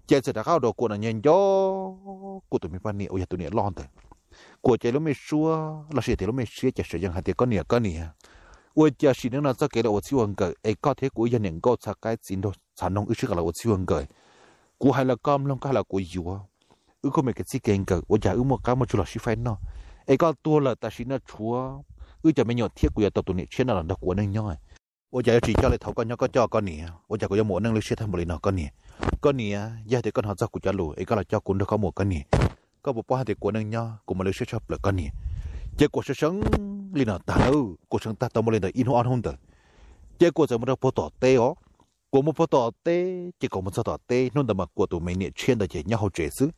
Ces txawm rov qab ua rau kuam no nco nco kuam tus me poj niam uas yog tus niam loj ntawd. Kuam ces lub me suab lossis tias lub me siab ces sawv yeej hais tias koj niam koj niam, ua cas sim neej no txoj kev los ua txij ua nkawm es koj thiab kuv wb yog niam nkauj txhais qaib txiv nraug txhais noog wb sib qab los ua txij ua nkawm. Kuv hais los koj mloog, koj hais los kuv yuav, wb kuj muaj kev txij kev nkawm, ua cas wb muaj qab muaj tsug los sib faib noj, es koj tuag lawm tam sim no tshuav wb cov me nyuam thiab kuv yuav tau tus niam tshiab no los nrog kuv ua neej nyob. Ua cas yuav tsis coj li thaum koj nyob koj coj koj niam? Ua cas kuv yuav mus ua neej lwj siab tag npaum li no koj niam? Koj niam, yog hais tias koj hnov txog kuv cov lus es koj los coj kuv nrog koj mus koj niam, koj puas paub hais tias kuv ua neej nyob kuv mas lwj siab tshaj plaws koj niam. Ces kuam sawv seev li no tag na, kuam seev tag tau muaj li ntawd ib hnub ob hnub ntawd, ces kuam txawm mus rau puag tom teb os. Kuam mus puag tom teb ces kuam mus txog tom teb, hnub ntawd mas kuam tus me niam tshiab ntawd ces nyob hauv tsev xwb.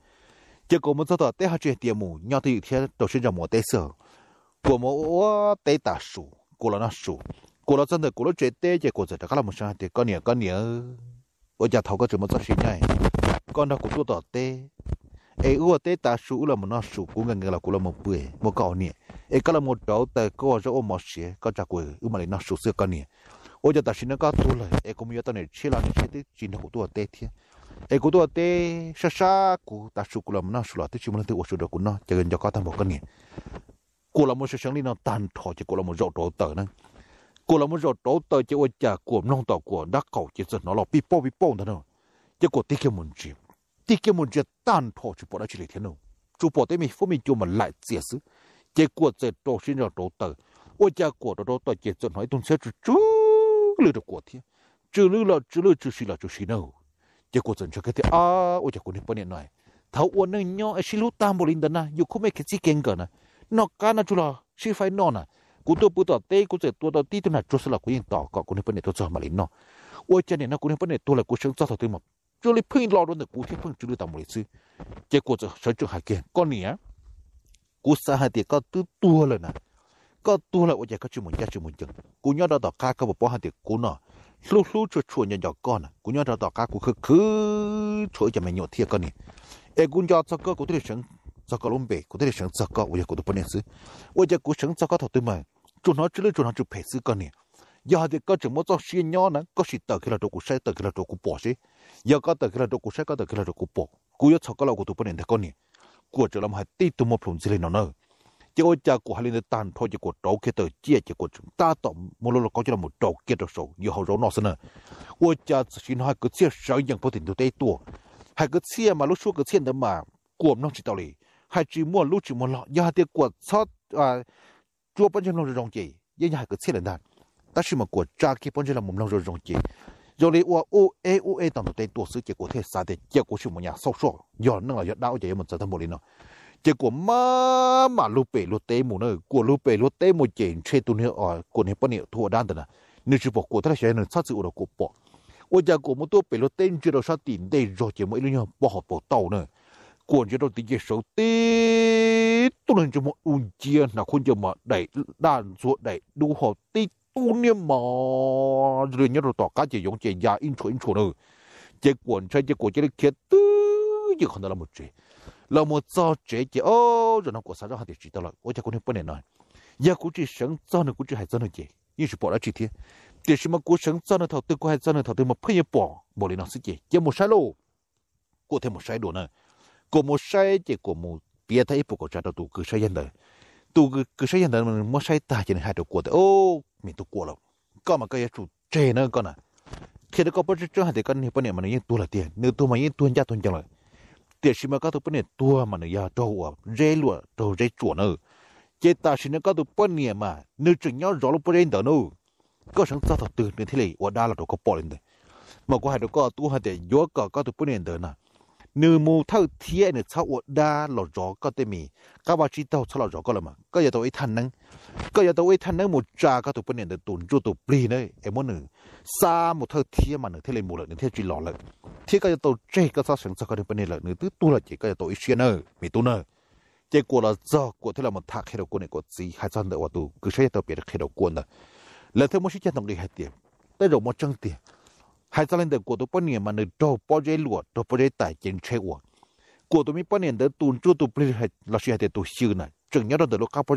Ces kuam mus txog tom teb ho tsis hais tias mus nyob twj ywm thiab rau siab ntso mus ua teb xwb. Kuam mus ua teb tav su, kuam los noj su. Kuam los txog ntawm kuam lub tsev teb ces kuam txawm rov qab los mus seev hais tias koj niam koj niam, ua cas thaum koj tseem muaj txoj sia nyob, koj nrog kuv tuaj tom teb es wb ua teb tav su wb los mus noj su, kuv nkees nkees los kuv los mus pw, muab koj ua niam, es koj los mus rauv taws koj ua zaub ua mov siav koj tsa kuv wb mam li noj su xwb koj niam. Ua cas tam sim no koj tuag lawm es kuv mus yuav tau niam tshiab los niam tshiab twb tsis nrog kuv tuaj ua teb thiab, es kuv tuaj ua teb sab sab kuv tav su kuv los mus noj su los twb tsis muaj leej twg ua su rau kuv noj, ces nco koj tag npaum koj niam. Kuam los mus sawv seev li no tag nrho ces kuam los mus zaum rauv taws na. Kuam los mus zaum rauv taws ces ua cas kuam mloog tom kuam nrab qaum ces txawm hnov los pij pauj pij pauj ntag no. Ces kuam tig kiag mus ntsia, tig kiag mus ntsia tag nrho tsis pom dab tsi li thiab no, tsuas pom tej me fab me cua mas laim txias xwb. Ces kuam txawm rau siab ntso rauv taws. Ua cas kuam rauv rauv taws ces txawm hnov ib tug ntxhiab tsw tsw lwj rau kuam thiab, tsw lwj los tsw lwj tsw si los tsw si na. Ces kuam txawm ntshai kiag tias, ab, ua cas kuv niag poj niam no, thaum ua neej nyob es sib hlub tag npaum li ntawd na, yus kuj muaj kev txij kev nkawm na, noj qab noj tsug los sib faib noj na. Kuv tuaj pw tom teb kuv txawm tua tau tib tug nas tsuag xwb los kuv yeej tos kom kuv niag poj niam tuaj txog mam li noj. Ua cas nim no kuv niag poj niam tuag lawm kuv seev txog thaum twg mas tsw li pheej los rau ntawm kuv thiab pheej tsw lwj tas npaum li xwb. Ces kuam txawm sawv tsees hais kiag, koj niam, kuv xav hais tias koj twb tuag lawm na, koj tuag lawm ua cas koj tsis mus ncaj tsis mus ncees? Kuv nyob rau tom qab koj puas paub hais tias kuv no hlub hlub tshua tshua nco nco koj na, kuv nyob rau tom qab kuv khwv khwv tshuav ib cov me nyuam thiab koj niam, es kuv nco txog koj kuv thiaj li seev txog koj lub npe, kuv thiaj li seev txog koj uas yog kuv tus poj niam xwb. Ua cas kuv seev txog koj thaum twg mas tsuas hnov tsw lwj tsuas hnov tsw phem xwb koj niam. Yog hais tias koj tseem muaj txoj sia nyob na, koj sim tawm kiag los rau kuv saib, tawm kiag los rau kuv pom seb. Yog koj tawm kiag los rau kuv saib, koj tawm kiag los rau kuv pom, kuv yuav txhom koj los ua kuv tus poj niam ntag koj niam. Kuam tseem los hais tib tug muaj plhus ntxiag li no na. Ces ua cas kuam hais li ntawd tag nrho ces kuam rauv kiag tawm ciaj ces kuam tseem tab tom muab lub lauj kaub coj los rau kiag rau saum yus hauv zaub noj xwb na. Ua cas tam sim no hais kwv txhiaj sawv yees puag tim ntug teb tuaj. Hais kwv txhiaj mas lub suab kwv txhiaj ntawd mas kuam mloog tsis tau li, hais tsis muaj lub tsis muaj lo. Yog hais tias kuam txhob tsuab pob ntseg mloog zoo zoo ces yeej yog hais kwv txhiaj lawm ntag. Tab sis mas kuam tsa kiag pob ntseg los mus mloog zoo zoo ces zoo li ua ub eb ub eb tom ntug teb tuaj xwb ces kuam thiaj xav tias cia kuv sim mus nyas xauj soj yog neeg los yog dab ua cas yuav mus txawv tag npaum li no. Ces kuam maj mam lug pem luag teb mus na, kuam lug pem luag teb mus ces ntshe tus niag, kuam niag poj niam hu ua dab ntawd na, nws tsis pom kuam thiab los xyov yog nws txhob txwm ua rau kuam pom. Ua cas kuam mus tuaj pem luag teb ntsia rau sab tim ntej zog ces muaj ib lub nyuag pob hauv paus tauj na. Kuam ntsia rau tid ces sawv tib tug neeg ntsej muag dub nciab, hnav khaub ncaws mas daim daj ntxuag daim dub ho tib tug niag mas zoo li nyob rau tom qab ces yoov ces ya ib ntshua ib ntshua na. Ces kuam ntshai ces kuam cia li khiav twb ywm qhov ntawd los mus tsev. Los mus txog tsev ces o, zaum no kuam xav zoj hais tias tsis tau lawm, ua cas kuv niag poj niam no, yog kuv tsis seev txog nws, kuv tsis hais txog nws ces yeej tsis pom dab tsi thiab. Tiam sis mas kuv seev txog nws thaum twg, kuv hais txog nws thaum twg mas pheej yuav pom npaum li no xwb ces cia mus saib lauj. Kuam thiaj mus saib dua na. Kuam mus saib ces kuam mus piav tau ib puas kaum tsav rau tus kws saib yaig ntawd. Tus kws saib yaig ntawd nws muab saib tag ces nws hais rau kuam tias, me tub kuam lauj, koj mas koj yuav tsum tseg na koj na. Qhia rau koj paub tseeb tseeb hais tias koj niag poj niam mas nws yeej tuag lawm tiag, nws tuag mas yeej tuag ncaj tuag ncees lawm. Tiam sis mas koj tus poj niam tuag mas nws yog raug uas zeb luam raug zeb tsuam na. Ces tam sim no koj tus poj niam mas nws tseem nyob zov lub pob zeb ntawd na. Koj seev txog thaum twg nws thiaj li ua dab los rau koj pom li ntawd. Mas kuv hais rau koj tub hais tias yuav kom koj tus poj niam ntawd na, nws mus thawj thiab nws txhob ua dab los zov koj tej me qab vaj tsib taug, txhob los zov koj lawm mas koj yuav tau ib thaj neeb. Koj yuav tau ib thaj neeb mus tsa koj tus poj niam ntawd tus ntsuj tus plig na, es muab nws xa mus thawj thiab mas nws thiaj li mus lawm, nws thiaj tsis los lawm. Thiab koj yuav tau tseg, koj txhob seev txog koj tus poj niam lawm, nws twb tuag lawm ces koj yuav tau ib siab na, me tub na. Ces kuam los txog kuam thiaj los mus tham qhia rau kuam niam kuam txiv, hais txog ntawm uas tus kws saib yaig tau piav qhia rau kuam ntawd. Lawv thiaj muab sib cag tau nqi hais tias tej zaum muaj tseeb tiag. Hais txog li ntawm kuam tus poj niam mas nws raug pob zeb luam raug pob zeb tais ces ntshe uas kuam tus me poj niam ntawd tus ntsuj tus plig los sis hais tias tus xyw na tseem nyob rau ntawm lub qab pob